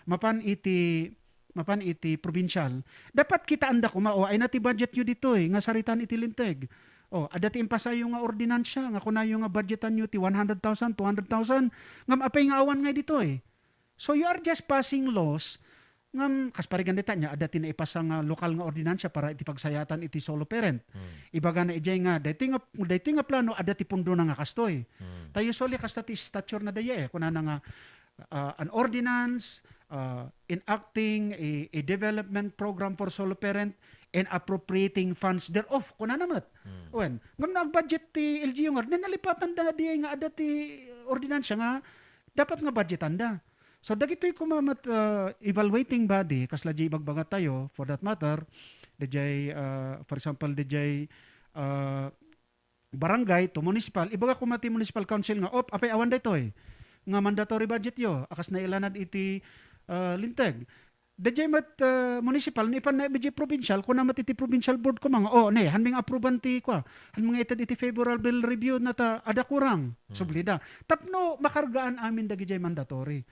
mapan iti, mapan iti provincial, dapat kitaanda koma, o, ay na ti budget yu ditoy, nga saritan iti linteg. O, adda ti impasayo nga ordinansya, nga kunayo nga budgetan yu ti one hundred thousand, two hundred thousand, ngem apay nga awan ngay ditoy? So, you are just passing laws Ngem kas parigan dayta nia, adda ti naipasa nga lokal nga ordinansa para iti pagsayaatan iti solo parent. Hmm. Ibagana idiay nga, daytoy nga, daytoy nga plano, adda ti pundona nga kastoy. Hmm. Ta usually, kasta ti stature na dayta, eh. Kunana nga, ah, an ordinance, ah, enacting a, a development program for solo parent and appropriating funds thereof. Kunana met. Hmm. Wen, ngem no agbudget ti L G U nga, nalipatan da diay nga adda ti ordinansa nga dapat nga budgetan da. So, dagitoy koma met, ah, evaluating body, kasla diay ibagbagatayo, for that matter, diay, ah, for example, diay, ah, barangay to municipal, ibaga koma ti municipal council nga, "Op, apay awan daytoy nga mandatory budget yo, a kas nailanad iti, ah, linteg." Daydiay met, ah, municipal, no ipanna idiay provincial, kuna met iti provincial board koma nga, "Oh, ne, hanmi nga approban ti, kua, hanmi nga ited iti favorable review na ta, adda kurang." Hmm. Sublida. Tapno makargaan amin dagidiay mandatory.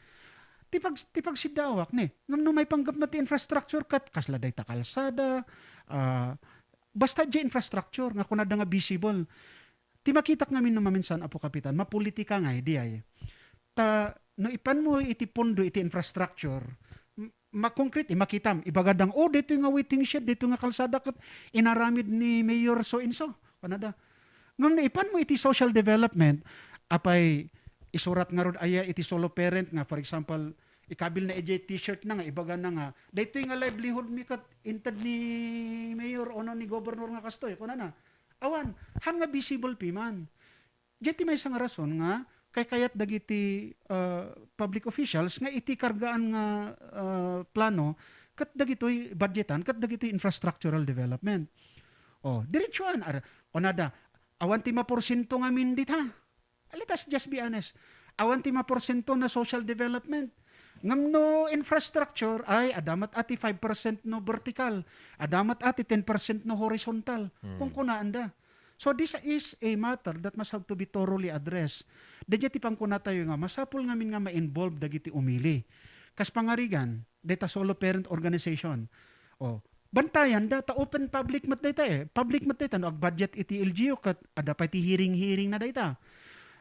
Ti pag-, ti pagsiddawak, ne, ngem no maipanggep met ti infrastructure ket kasla dayta kalsada, ah, basta diay infrastructure nga kunada nga visible. Ti makitak ngamin no maminsan, Apo Kapitan, mapolitika nga idi ay. Ta no ipanmo iti pondo iti infrastructure, m-, ma-concrete, eh, makitam. Ibagada nga, "Oh, daytoy nga waiting shed, daytoy nga kalsada ket inaramid ni Mayor so and so." Kunada. Ngem no ipanmo iti social development, apay isurat ngarud aya iti solo parent nga, for example, ikabil na idiay t-shirt na nga, ibaga na nga, "Daytoy nga livelihood mi ket inted ni Mayor ono ni Governor nga kastoy," kunana. Awan, han nga visible piman. Diay ti maysa nga rason nga kaykayat dagiti, ah, public officials nga iti kargaan nga, ah, plano ket dagitoy budgetan, ket dagitoy infrastructural development. Oh, diretsuan, ar-, kunada, "Awan ti maporsiento ngamin dita." Let us just be honest. Awan ti maporsiento na social development. Ngem no infrastructure, ay, adda met a ti five percent no vertical, adda met a ti ten percent no horizontal. Hmm. Kunkunaan da. So this is a matter that must have to be thoroughly addressed. Daydiay ti pankunatayo nga masapul ngamin nga ma-involve dagiti umili. Kas pangarigan, dayta solo parent organization. O, bantayan da, ta open public met dayta eh. Public met dayta no agbudget iti L G U ket adda pay ti hearing-hearing na dayta.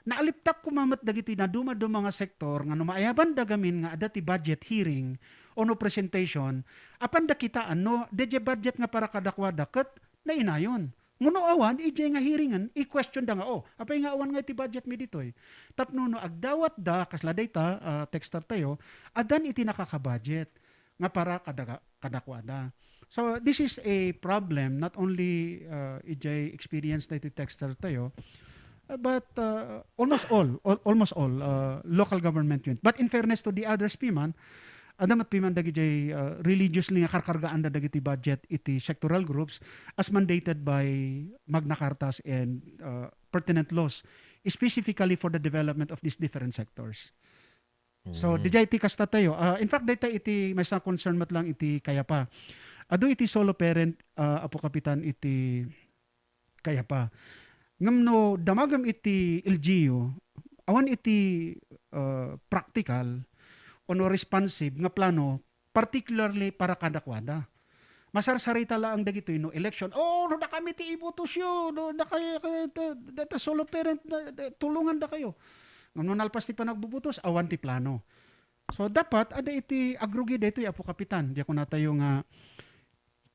Naaliptak koma met dagiti nadumaduma nga sektor nga no maayaban da gamin nga adda ti budget hearing ono presentation, apan da kitaan no daydiay budget nga para kadakuada ket nainayon. Ngano awan, idiay nga hearingen, i-question da nga, "Oh, apay nga awan nga iti budget mi ditoy?" Tapno no agdawat da, kasla dayta, ah, texter tayo, addan iti nakaka-budget nga para kada-, kadakuada. So, this is a problem, not only, uh, idiay experience daytoy texter tayo, uh, but, uh, almost all, al-, almost all, uh, local government unit. But in fairness to the others, piman, adda met piman dagidiay, uh, religiously nga karkargaanda dagiti budget iti sectoral groups as mandated by Magna Cartas and, uh, pertinent laws, specifically for the development of these different sectors. So, mhm, didiay iti kasta tayo. Ah, in fact, dayta iti maysa concern met lang iti Cayapa. Adu iti solo parent, ah, Apo Kapitan, iti Cayapa. Ngem no damagem iti L G U, awan iti, ah, practical ono responsive nga plano, particularly para kadakuada. Masarsarita laeng dagitoy no election. "Oh, no dakami ti ibutosyo, no dakay-, kay-, ta-, data solo parent na, da-, tulongandakayo." Ngem no nalpas ti panagbubutos, awan ti plano. So, dapat, ada iti agrugi daytoy, Apo Kapitan. Diak kunatayo nga,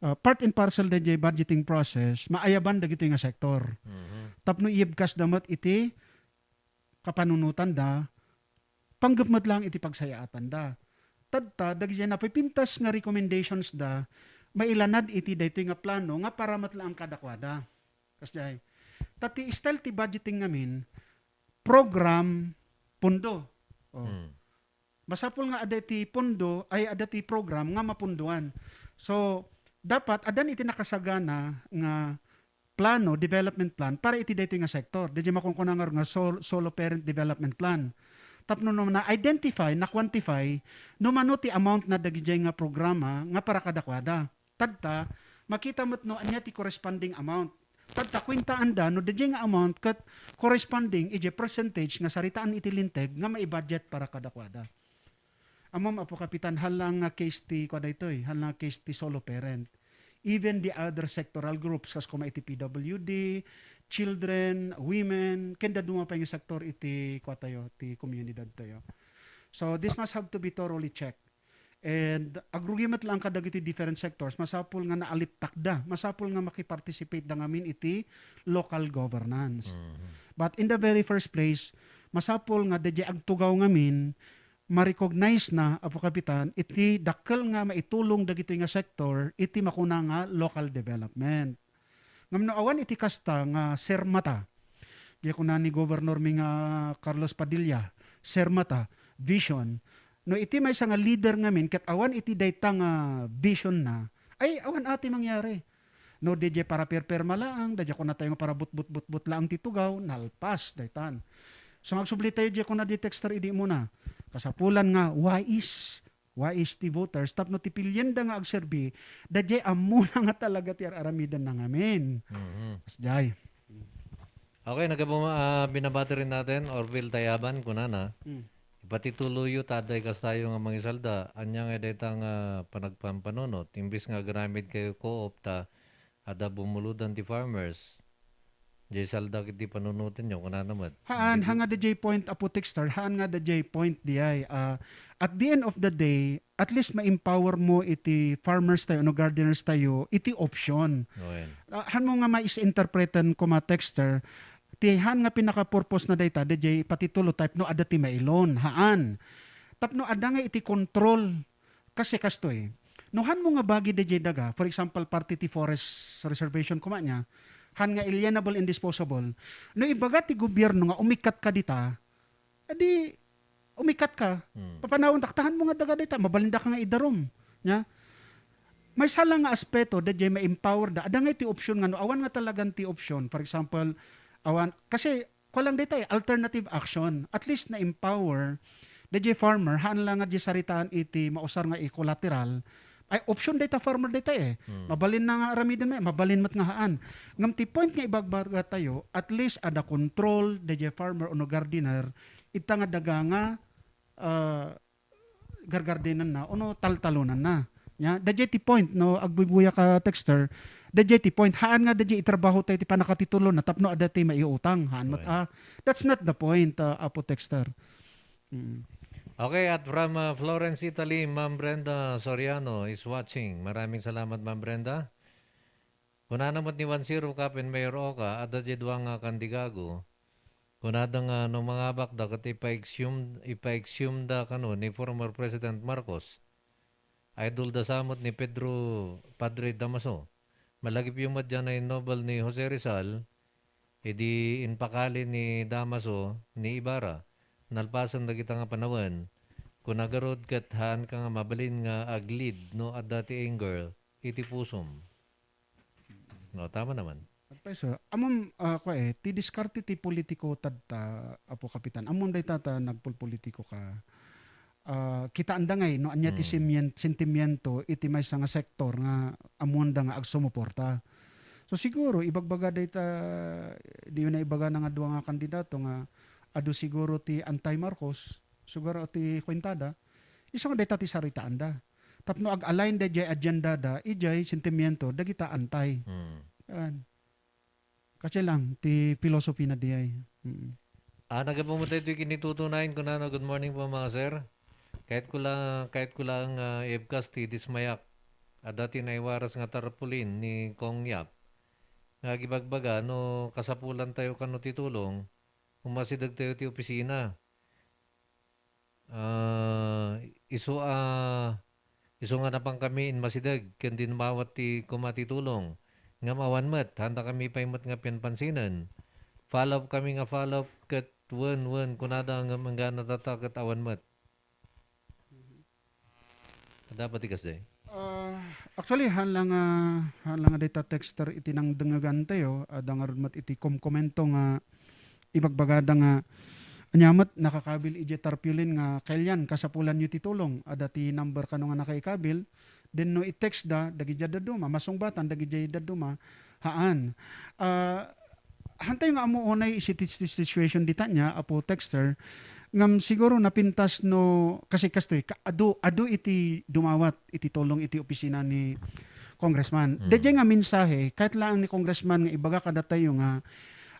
ah, part and parcel daydiay budgeting process, maayaban dagitoy nga sektor. Mhm. Tapno iyebkasda met iti kapanunotanda, panggep met lang iti pagsayaatanda. Tadta, dagiti napipintas nga recommendations da, mailanad iti daytoy nga plano nga para met laeng kadakuada. Kasdiay. Ta ti style ti budgeting ngamin, program, pundo. Oh. Hmm. Masapul nga adda ti pundo, ay adda ti program nga mapundoan. So, dapat addan iti nakasagana nga plano, development plan, para iti daytoy nga sektor. Daydiay makunkuna nga, nga sol-, solo parent development plan. Tapno no na-identify, na-quantify, no mano ti amount na dagijay nga programa nga para kadakuada. Tadta, makita met no ania ti corresponding amount. Tadta, kuentaanda no daydiay nga amount ket corresponding iti percentage nga saritaan iti linteg nga maibudget para kadakuada. Ammom, Apo Kapitan, haan lang nga case ti, kua daytoy, haan lang nga case ti solo parent. Even the other sectoral groups, kas koma iti P W D, children, women, ken dadduma pay nga sektor iti, kua tayo, ti komunidad tayo. So, this must have to be thoroughly checked. And agrugi met laeng kadagiti different sectors, masapul nga naaliptakda, masapul nga makiparticipate da ngamin iti local governance. Mhm. But in the very first place, masapul nga daydiay agtugaw ngamin, ma-recognize na, Apo Kapitan, iti dakkel nga maitulong dagitoy nga sector iti makuna nga local development. Ngem no awan iti kasta nga sermata, diay kuna ni Gobernador mi nga Carlos Padilla, sermata, vision. No iti maysa nga leader ngamin ket awan iti dayta nga vision na, ay, awan a ti mangyari. No diay para perperma laeng, diay kuna tayo nga para butbut-butbut laeng ti tugaw, nalpas daytan. So, nga agsubli tayo diay kuna di Texter idi muna. Kasapulan nga wais, wais ti voters, tapno ti pilienda nga agserbi, daydiay ammona nga talaga ti ar-aramidenna ngamin. Mhm. Kasdiay. Okay, nagabo-, ah, binabati rin natin, Orville Tayaban, kunana, Mm. "Ipatituloyo ta adda ikastayo nga mangisalda, ania nga dayta nga panagpampanunot, imbis nga agaramid kayo co-op ta adda bumuludan ti farmers, diay salda ket ti panunotenyo," kunana met. Haan, Hindi ha nga daydiay point, Apo Texter, haan nga daydiay point diay. Ah, at the end of the day, at least ma-empower mo iti farmers tayo, no, gardeners tayo, iti option. Wen. Ah, haan mo nga ma-misinterpretan ko, ma Texter, ti haan nga pinaka-purpose na dayta, daydiay patitulo tapno adda ti mailon, haan. Tapno adda nga iti control, kasi kastoy. No haan mo nga bagi daydiay daga, for example, parte ti forest reservation koma nia, haan nga alienable and disposable. No ibaga ti gobierno nga umikkat ka dita, adi, umikkat ka. Hmm. Papanawan, daktahan mo nga daga dayta, mabalinda ka nga idarum. Nia? Maysa lang nga aspeto, daydiay ma-empower da. Adda nga iti option nga, no awan nga talagan ti option. For example, awan, kasi, kulang dayta eh, alternative action. At least na-empower, daydiay farmer, haan lang nga di saritaan iti mausar nga i-collateral. Ay, option dayta farmer dayta eh. Hmm. Mabalin na nga aramiden met, mabalin met nga haan. Ngem ti point nga ibagbaga tayo, at least adda control, daydiay farmer ono gardener, ita nga daga nga, ah, gargardenanna ono taltalonanna. Nia, daydiay ti point, no, agbuybuya ka Texter, daydiay ti point, haan nga daydiay itrabaho tayo ti panakatitulona tapno adda ti maiutang, haan met, Right. ah, that's not the point, ah, Apo Texter. Mm. Okay, at from, uh, Florence, Italy, Ma'am Brenda Soriano is watching. Maraming salamat, Ma'am Brenda. Kunana met ni Juan Zero Cap and Mayor Oka, adda diay dua nga kandidato. Kunada nga no mangabakda ket ipa-exhume, ipa-exhume da kano ni former President Marcos. Idol da sa met ni Pedro Padre Damaso. Malagipyo met diay nga innoble ni Jose Rizal, idi impakali ni Damaso ni Ibarra. Nalpasen dagita nga panawen. Kuna garud ket haanka nga mabalin nga ag-lead no adda ti anger iti pusom. No, tama naman. Agpayso, ammom, ah, kua, eh, ti diskarte ti politiko tadta, Apo Kapitan. Ammom dayta ta nagpulpolitiko ka. Ah, kitaanda ngay no ania ti Hmm. simien-, sentimiento iti maysa nga sektor nga ammoanda nga agsumuporta. So siguro, ibagbaga dayta, diyo na ibagana nga dua nga kandidato nga adu siguro ti anti-Marcos, siguro ti kuentada, isu nga dayta ti saritaanda. Tapno ag-align daydiay agendada, idiay sentimiento dagita anti. Hmm. Yan. Kasi lang, ti philosophy na diay. Mm. Ah, nagapumutay ti kinitutunayan ko na, no? Good morning po, mga sir. Kahit ko lang, kahit ko lang, ah, ibkas ti dismayak. Adda ti naiwaras nga tarpaulin ni Kong Yap. Nga agibagbaga, no, kasapulan tayo kano ti tulong, umasideg tayo ti opisina. Ah, isu a, isu nga napankami inmasideg ken dinmawat ti koma ti tulong. Ngem awan met, haantakami pay met nga pinpansinen. Follow up kami nga follow up ket wen, wen, kunada ngem enggana data ket awan met. Dapat ti kasdiay. Ah, actually, haan lang, ah, haan lang nga dayta texter iti nangdengegan tayo, adda ngarud met iti komkomento nga ibagbagada nga, ania met, nakakabil idiay tarpaulin nga, "Kailian, kasapulanyo ti tulong. Adda ti number kano nga nakaikabil." Then no i-text da, dagidiay dadduma, masungbatan, dagidiay dadduma, haan. Ah, haantayo nga ammo unay iti, iti situation dita nia, Apo Texter, ngem siguro napintas no, kasi kastoy, ka-, adu, adu iti dumawat iti tulong iti opisina ni Congressman. Mm. Daydiay nga mensahe, kahit laeng ni Congressman nga ibaga kadatayo nga,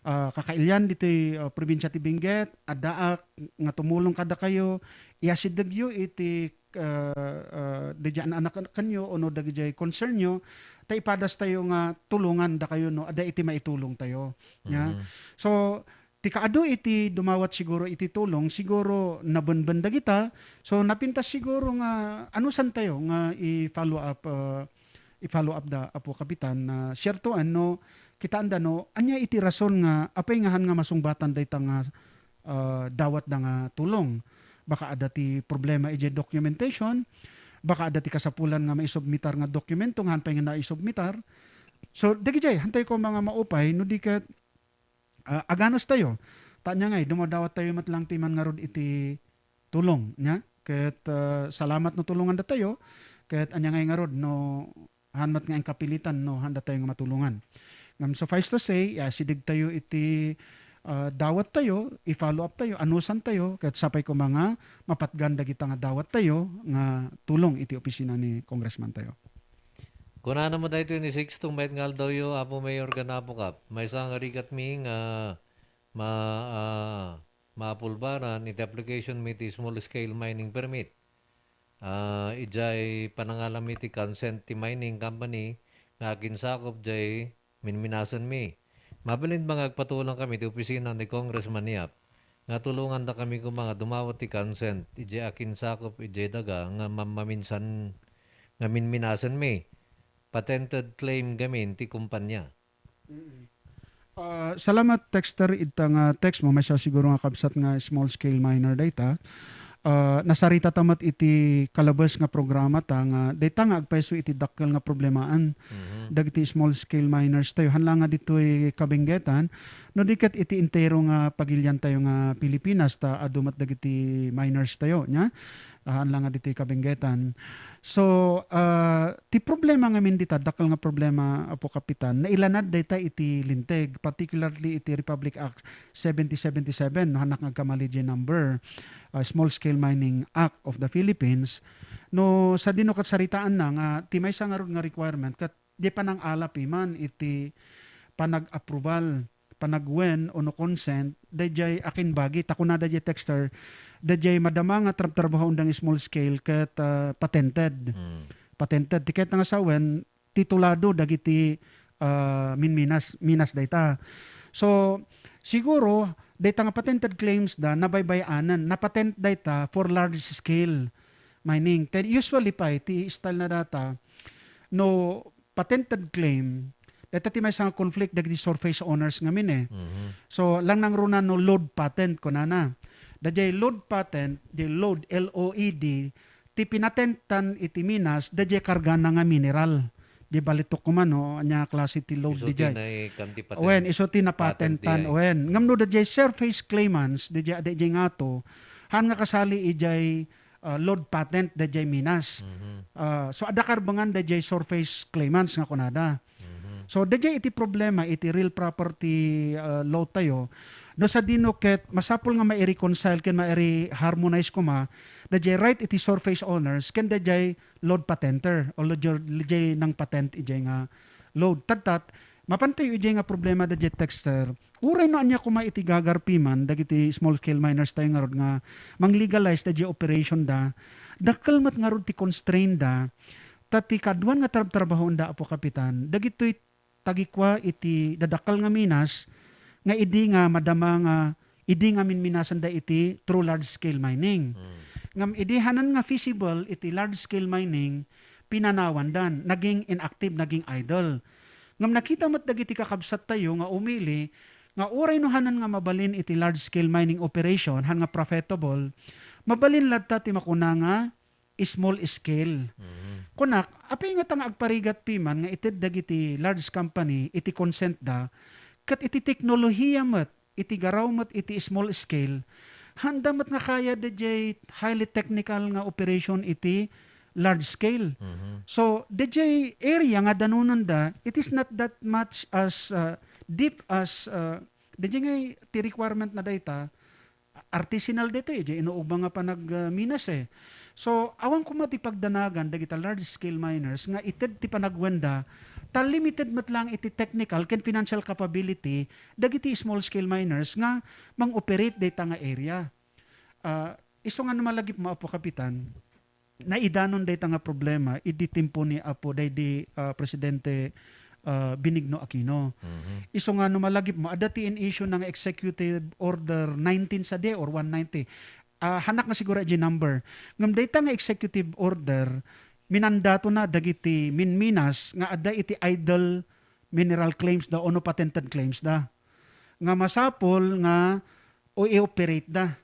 ah, kakailian ditoy, ah, probinsia ti Benguet, addaak nga tumulong kadakayo, iasidegyo iti ah, ah, daydiay an-, anakenyo ono dagijay concern nyo, ta ipadastayo nga tulongan dakayo no adda iti maitulong tayo. Nya? Mhm. So, ti kaadu iti dumawat siguro iti tulong, siguro nabenben dagita. So, napintas siguro nga anusan tayo nga i-follow up, ah, i-follow up da, Apo Kapitan, na siyerto, ano, kitaanda no, ania iti rason nga apay nga han nga masungbatan dayta nga, ah, dawat da nga tulong. Baka adda ti problema idiay documentation, baka adda ti kasapulan nga maisubmitar nga dokumento nga han pay nga naisubmitar. So, dagijay, han tayo ko mga maupay, no di ket, ah, aganus tayo. Ta ania ngay, dumadawat tayo met lang piman ngarud iti tulong, nya? Ket, ah, salamat no tulongan datayo, ket ania ngay ngarud no han met nga inkapilitan no han datayo nga matulongan. Ngem suffice to say, asideg tayo iti, ah, dawat tayo, i-follow up tayo, anusan tayo, ket sapay koma nga mapatgan dagita nga dawat tayo nga tulong iti opisina ni Congressman tayo. Kunana met daytoy ni Sixto, mayat nga aldawyo, Apo Mayor ken Apo Kap. Maysa nga rigatmi nga ma-, ah, maapulbaran iti application mi ti small scale mining permit. Ah, idiay panangalam mi ti consent ti mining company nga akinsakup diay minminasen mi. Mabalin ba nga agpatulang kami ti opisina ni Congressman Yap nga tulongan da kami koma nga dumawat ti consent idiay akinsakup idiay daga nga mammaminsan nga minminasen mi? Patented claim gamin ti kumpanya. Mm. Ah, salamat, texter, ita nga text mo. Maysa siguro nga kabsat nga small scale miner dayta. Ah, nasarita ta met iti kalabes nga programa ta nga dayta nga agpayso iti dakkel nga problemaan Mhm. dagiti small scale miners tayo. Han la nga ditoy kabenggetan, no di ket iti entero nga pagilian tayo nga Pilipinas ta adu met dagiti miners tayo, nya? Ah, han la nga ditoy kabenggetan. So, ah, ti problema ngamin dita, dakkel nga problema, Apo Kapitan, nailanad dayta iti Linteg, particularly iti Republic Act seventy seventy-seven, no, hannak nga agkamali diay number, ah, Small Scale Mining Act of the Philippines. No, sadino ket saritaanna nga ti maysa ngarud nga requirement ket diay panangala piman iti panag-approval, panagwen, ono consent, daydiay akin bagi, ta kunada diay texter, daydiay madama nga trabtrabahoen dang small scale ket, ah, patented. Mm. Patented. Ti ket nga sawen, titulado dagiti, ah, minminas, minas dayta. So, siguro, dayta nga patented claims da, nabaybay-anan, napatent dayta for large scale mining. Ket usually pay, ti style na data, no patented claim, dayta ti maysa nga conflict dagiti surface owners ngamin eh. Mhm. So, lang nangruna no load patent, kunana. Daydiay load patent, di load, L O E D, ti pinatentan iti minas, daydiay kargana nga mineral. Di balitok ko man, no? Anya klase ti load Isu ti daydiay. Naikan ti patent. Wen, isu ti Patent napatentan. Diay. Wen, ngem no daydiay surface claimants, daydiay, daydiay ngato, han nga kasali idiay, ah, load patent daydiay minas. Mhm. Ah, so, adda karbengan daydiay surface claimants nga kunada. Mhm. So, daydiay iti problema iti real property, ah, law tayo. No sadino ket masapul nga mai-reconcile ken mai-harmonize koma daydiay right iti surface owners ken daydiay load patenter o daydiay, daydiay nang-patent idiay nga load. Tadtat, mapan tayo idiay nga problema daydiay texter. Uray no ania koma iti gagarpiman dagiti small scale miners tayo ngarud nga mang-legalize daydiay operation da, dakkel met ngarud ti constraint da, ta ti kaduan nga trabtrabahoen da, Apo Kapitan, dagitoy tagikua iti dadakkel nga minas nga idi nga madama nga idi nga minminasen da iti through large scale mining. Mm. Ngem idi hanan nga feasible iti large scale mining, pinanawandan, naging inactive, naging idle. Ngem nakita met dagiti kakabsat tayo nga umili nga uray no hanan nga mabalin iti large scale mining operation, han nga profitable, mabalin latta ti makuna nga small scale. Mhm. Kunak, apay ngata nga agparigat piman nga ited dagiti large company iti consent da, ket iti teknolohiya met, iti garaw met iti small scale, handa met nga kaya daydiay highly technical nga operation iti large scale. Mhm. So, daydiay area nga danonanda, it is not that much as, uh, deep as, uh, daydiay ngay ti requirement na dayta, artisanal daytoy, diay inuuba nga panag-, ah, minas eh. So, awan koma ti pagdanagan dagita large scale miners nga ited ti panagwenda, ta limited met lang iti technical ken financial capability dagiti small scale miners nga mang-operate dayta nga area. Ah, isu nga no malagipmo, Apo Kapitan, naidanon dayta nga problema idi timpo ni Apo daydi, ah, Presidente, ah, Benigno Aquino. Mhm. Isu nga no malagipmo, adda ti in-issue na nga Executive Order nineteen sadi or one ninety. Ah, hanak nga siguro di number. Ngem dayta nga executive order, minandatona dagiti minminas nga adda iti idle mineral claims da ono patented claims da. Nga masapul nga o i-operate da.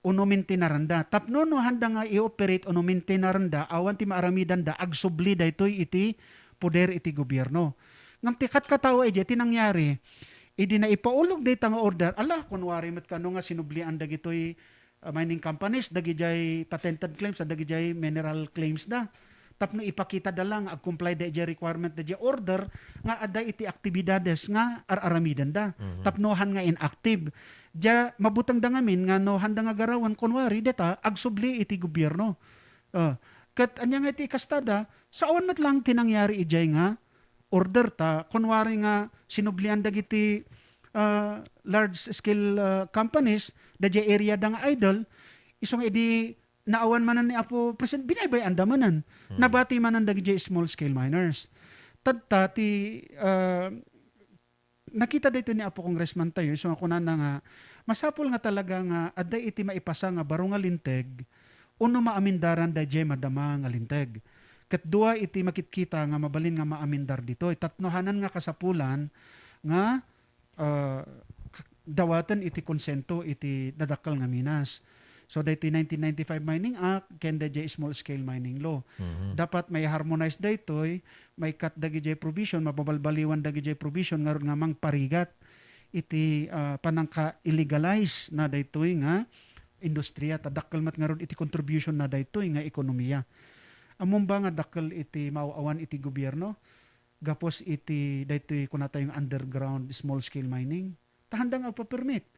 Ono maintenaranda. Tapno no handa nga i-operate ono maintenaranda, awan ti maaramidanda, agsubli daytoy iti poder iti gobierno. Ngem ti katkatao idiay ti nangyari, idi naipaulog dayta nga order, ala, kunwari met kano nga sinublian dagitoy, ah, mining companies, dagidiay patented claims, dagidiay mineral claims da. Tapno ipakita da lang, ag-comply da idiay requirement da idiay order, nga adda iti aktibidades nga ar-aramiden da. Mhm. Tapno han nga inactive. Dia, mabuteng da ngamin nga no handa nga garawen, kunwari, deta, agsubli iti gobierno. Ah, ket ania nga iti ikastada, sa awan met lang ti nangyari idiay nga order ta, kunwari nga sinublian dagiti, ah, large scale, ah, companies, da diay area da nga idle, isu nga idi naawan manen ni Apo President, binaybay-an da manen. Hmm. Nabati manen dagiti small scale miners. Tatta ti, ah, nakita daytoy ni Apo Congressman tayo, isu nga kunana nga, masapul nga talaga nga adda iti maipasa nga baro nga linteg, ono maamindaran daydiay madama nga linteg. Ket dua iti makitkita nga mabalin nga maamindar ditoy. Tapno hanan nga kasapulan nga, ah, k-, dawaten iti konsento iti dadakkel nga minas. So, daytoy nineteen ninety-five Mining Act ken daydiay small scale mining law. Mhm. Dapat mai-harmonize daytoy, maikat dagidiay provision, mababalbaliwan dagidiay provision ngarud nga mangparigat iti, ah, panangka-illegalize na daytoy nga industriya, ta dakkel met ngarud iti contribution na daytoy nga ekonomiya. Ammom ba nga dakkel iti maaw-awan iti gobierno? Gapus iti daytoy kunatayo nga underground small scale mining. Ta handa nga agpa-permit.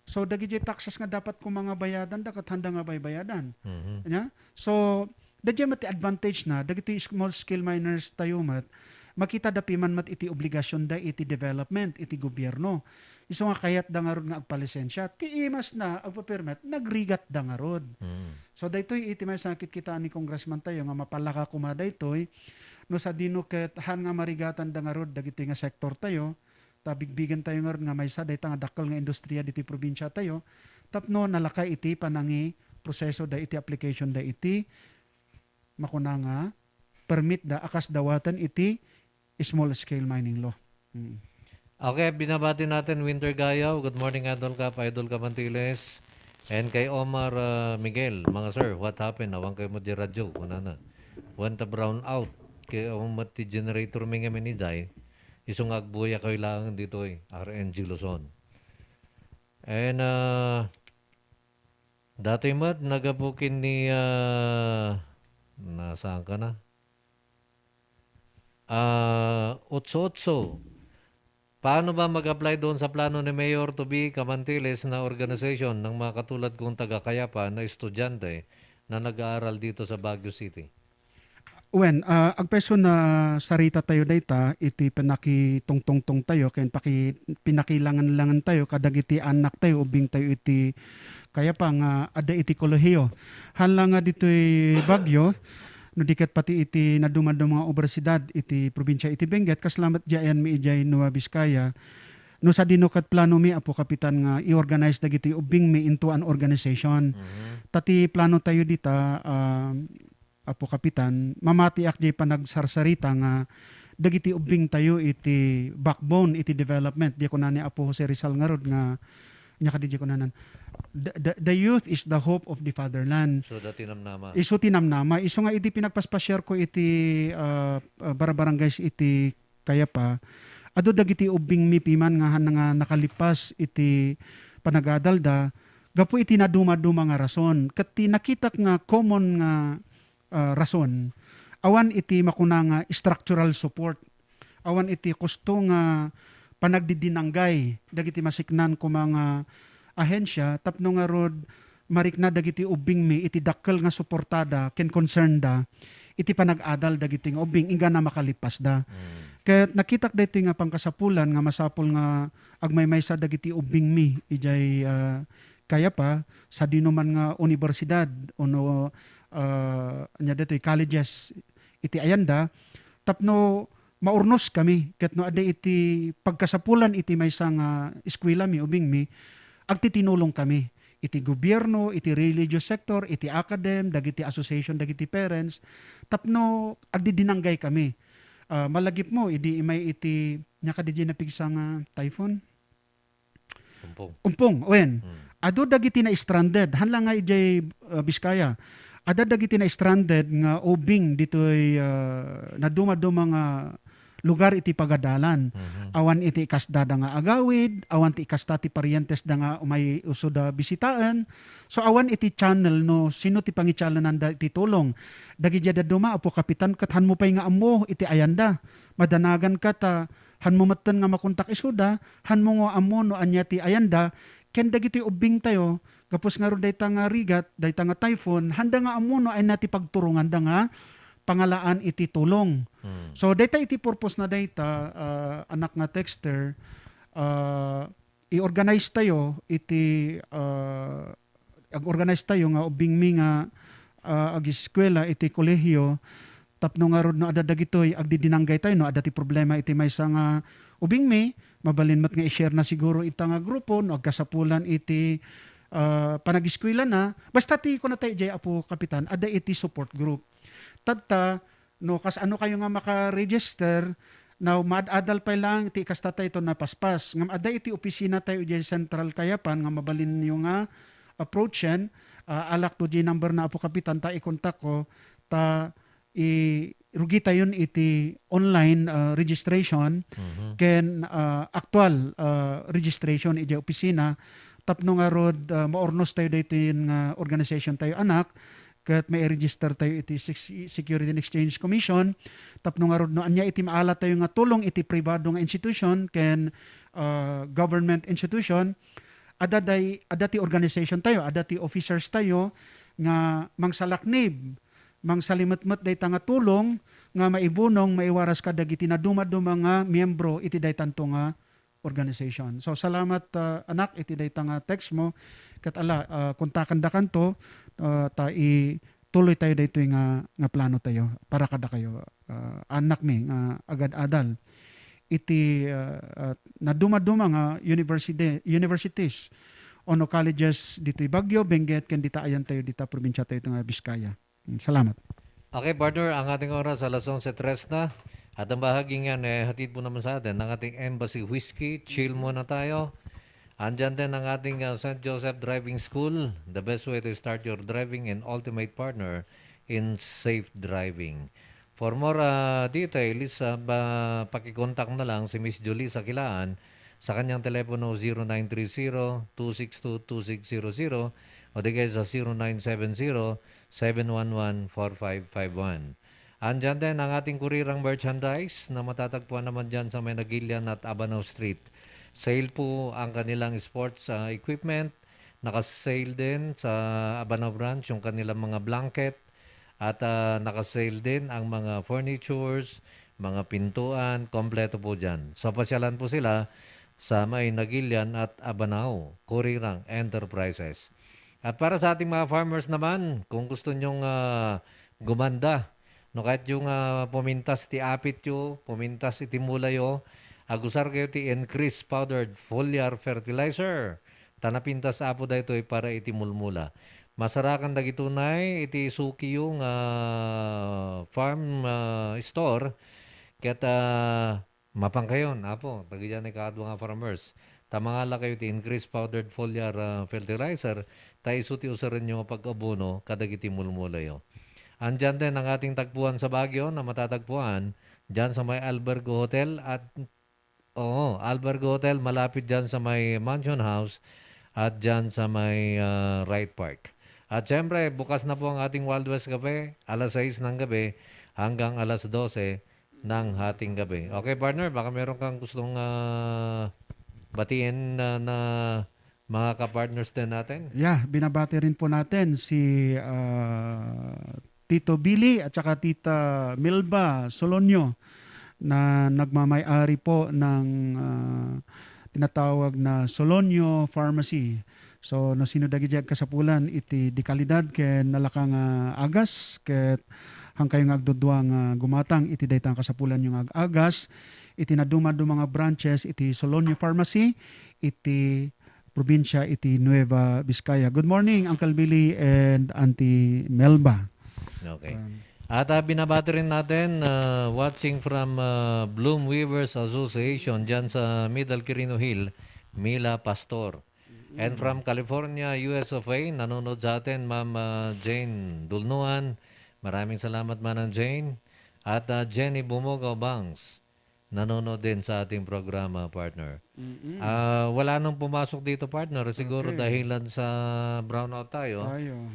So, dagidiay taxes nga dapat koma nga bayadanda ket handa nga baybayadan. Mhm. Nya? So, daydiay met ti advantage na, dagiti small scale miners tayo met, makita da piman met iti obligasion da iti development, iti gobierno. Isu nga kayat da ngarud nga agpalisensia, ti imas na, agpa-permit, nagrigat da ngarud. Mhm. So, daytoy iti maysa nga kitkitaan ni Congressman tayo nga mapalaka koma daytoy, no sadino ket han nga marigatan da ngarud dagiti nga sektor tayo, ta bigbigen tayo ngarud nga maysa dayta nga dakkel nga industriya ditoy probinsia tayo, tapno nalaka iti panangiproseso da iti application da iti makuna nga permit da a kas dawaten iti small scale mining law. Mm. Okay, binabati natin Winter Gayaw. Good morning, Idol Kap, Idol Kamantiles. And kay Omar, uh, Miguel, mga sir, what happened? Awan kayo mo di radyo, kunana. When the brown out, kay awan met ti generator mi nga minijay, isu nga agbuya kayo lang ditoy, R N G Luzon. And, uh, dati met, nagapukin ni, uh, nasaan ka na? Ah, otso otso. Paano ba mag-apply doon sa plano ni Mayor to be Kamantiles na organization ng mga katulad kong taga Kayapa na estudyante na nag-aaral dito sa Baguio City? Wen, ah, agpayso na sarita tayo dayta iti pinakitungtungtong tayo ken paki-, pinakilangan-langan tayo kadagiti anak tayo, ubbing tayo iti Kayapa nga adda iti kolehiyo. Hala nga ditoy Baguio, no di ket pati iti nadumaduma nga obersidad iti probinsia iti Benguet, kasla met di ayanmi idiay Nueva Vizcaya. No sadino ket planomi, Apo Kapitan, nga i-organize dagiti ubbingmi into an organization. Mhm. Ta ti plano tayo dita, ah, Apo Kapitan, mamatiak diay panagsarsarita nga dagiti ubbing tayo iti backbone iti development. Diay kuna ni Apo Jose Rizal ngarud nga, nya kadi diay kunanan, "The, the, the youth is the hope of the fatherland." So, dati namnama. Isu ti namnama. Isu nga idi pinagpaspasiar ko iti, ah, ah, barabarangays iti Kayapa, adu dagiti ubbingmi piman nga han nga nakalipas iti panagadalda gapu iti nadumaduma nga rason. Ket ti nakitak nga common nga, ah, rason, awan iti makuna nga structural support. Awan iti kusto nga panagdidinanggay dagiti masiknan koma nga ahensya tapno ngarud marikna dagiti ubbingmi iti dakkel nga suportada ken concernda iti panag-adal dagiti nga ubbing inggana makalipasda. Mm. Ket nakitak daytoy nga pangkasapulan nga masapul nga agmaymaysa dagiti ubbingmi idiay, ah, Kayapa, sadino man nga universidad ono, ah, ania daytoy, colleges iti ayanda, tapno maurnos kami ket no adda iti pagkasapulan iti maysa nga eskuelami, ubingmi, agtitinulong kami iti gobierno, iti religious sector, iti academe, dagiti association, dagiti parents, tapno agdidinanggay kami. Ah, malagipmo idi imay iti, ania kadi diay napigsa nga typhoon? Umpong. Umpong, wen. Hmm. Adu dagiti na-stranded, haan la nga idiay, ah, Biskaya. Adda dagiti na-stranded nga ubing ditoy, ah, nadumaduma nga lugar iti pagadalan. Mhm. Awan iti ikasdada nga agawid, awan ti ikasta ti parientesda nga umay isu da bisitaen. So, awan iti channel no sino ti pangichallenanda iti tulong. Dagiti dadduma, Apo Kapitan, ket hanmo pay nga ammo iti ayanda. Madanaganka ta hanmo metten nga makontak isuda, hanmo nga ammo no ania ti ayanda, ken dagitoy ubbingtayo, gapu ngarud dayta nga rigat, dayta nga typhoon, handa nga ammo no ania ti pagturonganda nga pangalaan iti tulong. Hmm. So, dayta iti purpose na dayta, ah, anak nga texter, ah, i-organize tayo iti, ah, ag-organize tayo nga ubingmi nga, ah, ageskuela iti kolehiyo tapno ngarud no adda dagitoy, agdidinanggay tayo no adda ti problema iti maysa nga ubingmi, mabalin met nga i-share na siguro ita nga grupo no agkasapulan iti, ah, panageskuelana. Basta ti kunatayo idiay, Apo Kapitan, adda iti support group. Tatta, no kasano kayo nga maka-register, now, maad-adal pay lang ti kasta tayo to napaspas. Ngem adda iti opisina tayo idiay Central Kayapan nga mabalinyo nga approachen. Ah, alak to di number na, Apo Kapitan, ta i-contact ko, ta i-, rugi tayon iti online, ah, registration Mhm. ken, ah, actual, ah, registration idiay opisina tapno ngarud, ah, maurnos tayo daytoy nga organization tayo, anak, ket mai-register tayo iti Sec-, Security and Exchange Commission tapno ngarud no ania iti maala tayo nga tulong iti pribado nga institution ken, ah, government institution, adda day-, adda ti organization tayo, adda ti officers tayo nga mangsalaknib, mangsalimetmet dayta nga tulong nga maibunong, maiwaras kadagiti nadumaduma nga miyembro iti daytanto nga organization. So, salamat, ah, anak, iti dayta nga text mo. Ket ala, ah, kontakendakanto, ah, ta ituloy tayo daytoy nga, nga plano tayo para kadakayo, ah, anakmi nga agad-adal iti, ah, ah, nadumaduma nga university, universities ono colleges ditoy Baguio, Benguet, ken dita ayan tayo, dita probinsia tayo nga Vizcaya. Mm, salamat. Okay, partner, ang ating oras, alas onse tres na. At ang bahaging yan, eh, hatid po naman sa atin ng ating Embassy Whiskey. Chill muna tayo. Andyan din ang ating, ah, Saint Joseph Driving School. The best way to start your driving and ultimate partner in safe driving. For more, ah, details, ah, ba, pakikontak na lang si Miss Julissa Kilaan sa kanyang telepono zero nine three zero, two six two, two six zero zero o di kaya sa zero nine seven zero, seven one one, four five five one. Andyan din ang ating kurirang merchandise na matatagpuan naman dyan sa may Nagilian at Abanao Street. Sale po ang kanilang sports, ah, equipment. Naka-sale din sa Abanao Branch yung kanilang mga blanket at, ah, naka-sale din ang mga furnitures, mga pintuan, kompleto po dyan. So, pasyalan po sila sa may Nagilian at Abanao, Kurirang Enterprises. At para sa ating mga farmers naman, kung gusto nyong, ah, gumanda, no, kahit yung, ah, pumintas ti apit yo, pumintas iti mula yo, agusar kayo ti Increase Powdered Foliar Fertilizer. Ta napintas Apo daytoy para iti mulmula. Masarakan dagitunay iti suki yo nga farm, ah, store, ket, ah, mapan kayon, Apo, dagiti kaadua nga farmers. Ta mangala kayo ti Increase Powdered Foliar, ah, Fertilizer, ta isu ti usarenyo nga pag-abono kadagiti mulmulayo. Andyan din ang ating tagpuan sa Baguio na matatagpuan dyan sa may Albergo Hotel at, oo, Albergo Hotel, malapit dyan sa may Mansion House at dyan sa may, ah, Wright Park. At syempre, bukas na po ang ating Wild West Cafe, alas sais ng gabi hanggang alas dose ng hating gabi. Okay, partner, baka meron kang gustong, ah, batiin na, na mga kapartners din natin? Yeah, binabati rin po natin si, ah, Tito Billy at saka Tita Milba Solonio na nagmamay-ari po ng, ah, tinatawag na Solonio Pharmacy. So, no sino dagiti agkasapulan iti de calidad ken nalaka nga agas, ket haankayo nga agdudua nga gumatang iti dayta nga kasapulanyo nga ag-agas iti nadumaduma nga branches iti Solonia Pharmacy iti probinsia iti Nueva Vizcaya. Good morning, Uncle Billy and Auntie Melba. Okay. Um, At, ah, binabati rin natin, ah, watching from, ah, Bloom Weavers Association dyan sa Middle Quirino Hill, Mila Pastor. And from California, U S of A, nanonood sa atin, Ma'am, ah, Jane Dulnuan. Maraming salamat, Manang Jane. At, ah, Jenny Bumogaw Bangs, nanonood din sa ating programa, partner. Mm-mm. Ah, wala nang pumasok dito, partner. Siguro Okay. dahilan sa brownout tayo. Tayo.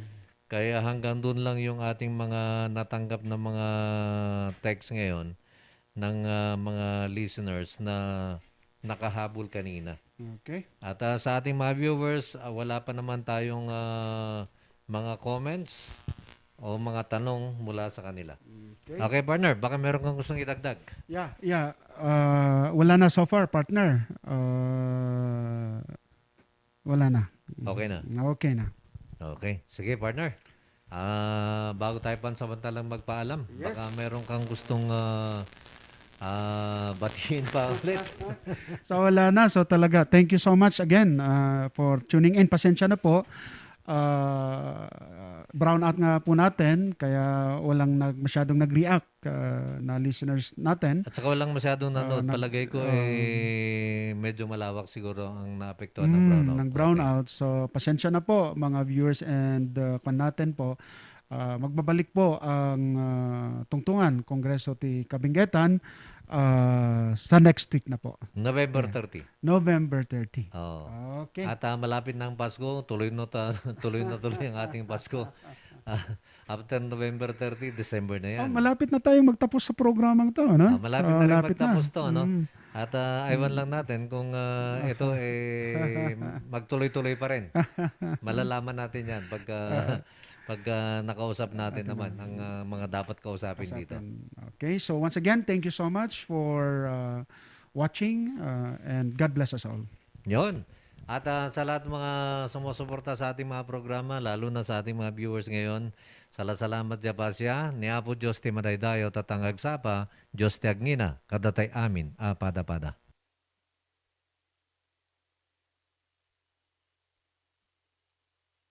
Kaya hanggang dun lang yung ating mga natanggap na mga text ngayon ng, ah, mga listeners na nakahabol kanina. Okay. At, ah, sa ating mga viewers, ah, wala pa naman tayong, ah, mga comments o mga tanong mula sa kanila. Okay. Okay, partner, baka meron kang gustong idagdag. Yeah, yeah. Ah, wala na so far, partner. Ah, wala na. Okay na. Okay na. Okay. Sige, partner. Ah, bago tayo pansamantalang magpaalam, Yes. baka meron kang gustong, ah, ah, batiin pa ulit. So, wala na. So, talaga, thank you so much again, ah, for tuning in. Pasensya na po. Ah, brownout nga po natin, kaya walang nag-, masyadong nag-react, ah, na listeners natin. At saka walang masyadong nanood. Ah, nag-, Palagay ko, ah, eh, medyo malawak siguro ang naapektuhan ng Mm, brownout. ng Okay. brownout. So, pasensya na po, mga viewers and, ah, kwan natin po. Ah, magbabalik po ang, ah, tungtungan, Kongreso ti Kabinggetan, ah, sa next week na po. November Yeah. thirty. November thirty. Oo. Okay. At, ah, malapit na ang Pasko, tuloy na ta-, tuloy na tuloy ang ating Pasko. Ah, after November thirty, December na Oh, yan. malapit na tayong magtapos sa programang to, ano? Ah, malapit Ah, na rin malapit na. magtapos to, ano? Mm. At, ah, aywan Mm. lang natin kung, ah, ito, eh, magtuloy-tuloy pa rin. Malalaman natin yan pag, ah, pag, ah, nakausap natin Atin naman naman. ang, ah, mga dapat kausapin dito. Kausapin. Okay, so once again, thank you so much for, ah, watching, ah, and God bless us all. Yun. At, ah, sa lahat ng mga sumusuporta sa ating mga programa, lalo na sa ating mga viewers ngayon, salasalamat ya pasya, ni Apo Dios ti madaydayaw, tatang agsapa, Dios ti agngina, kadatay amin, a pada-pada.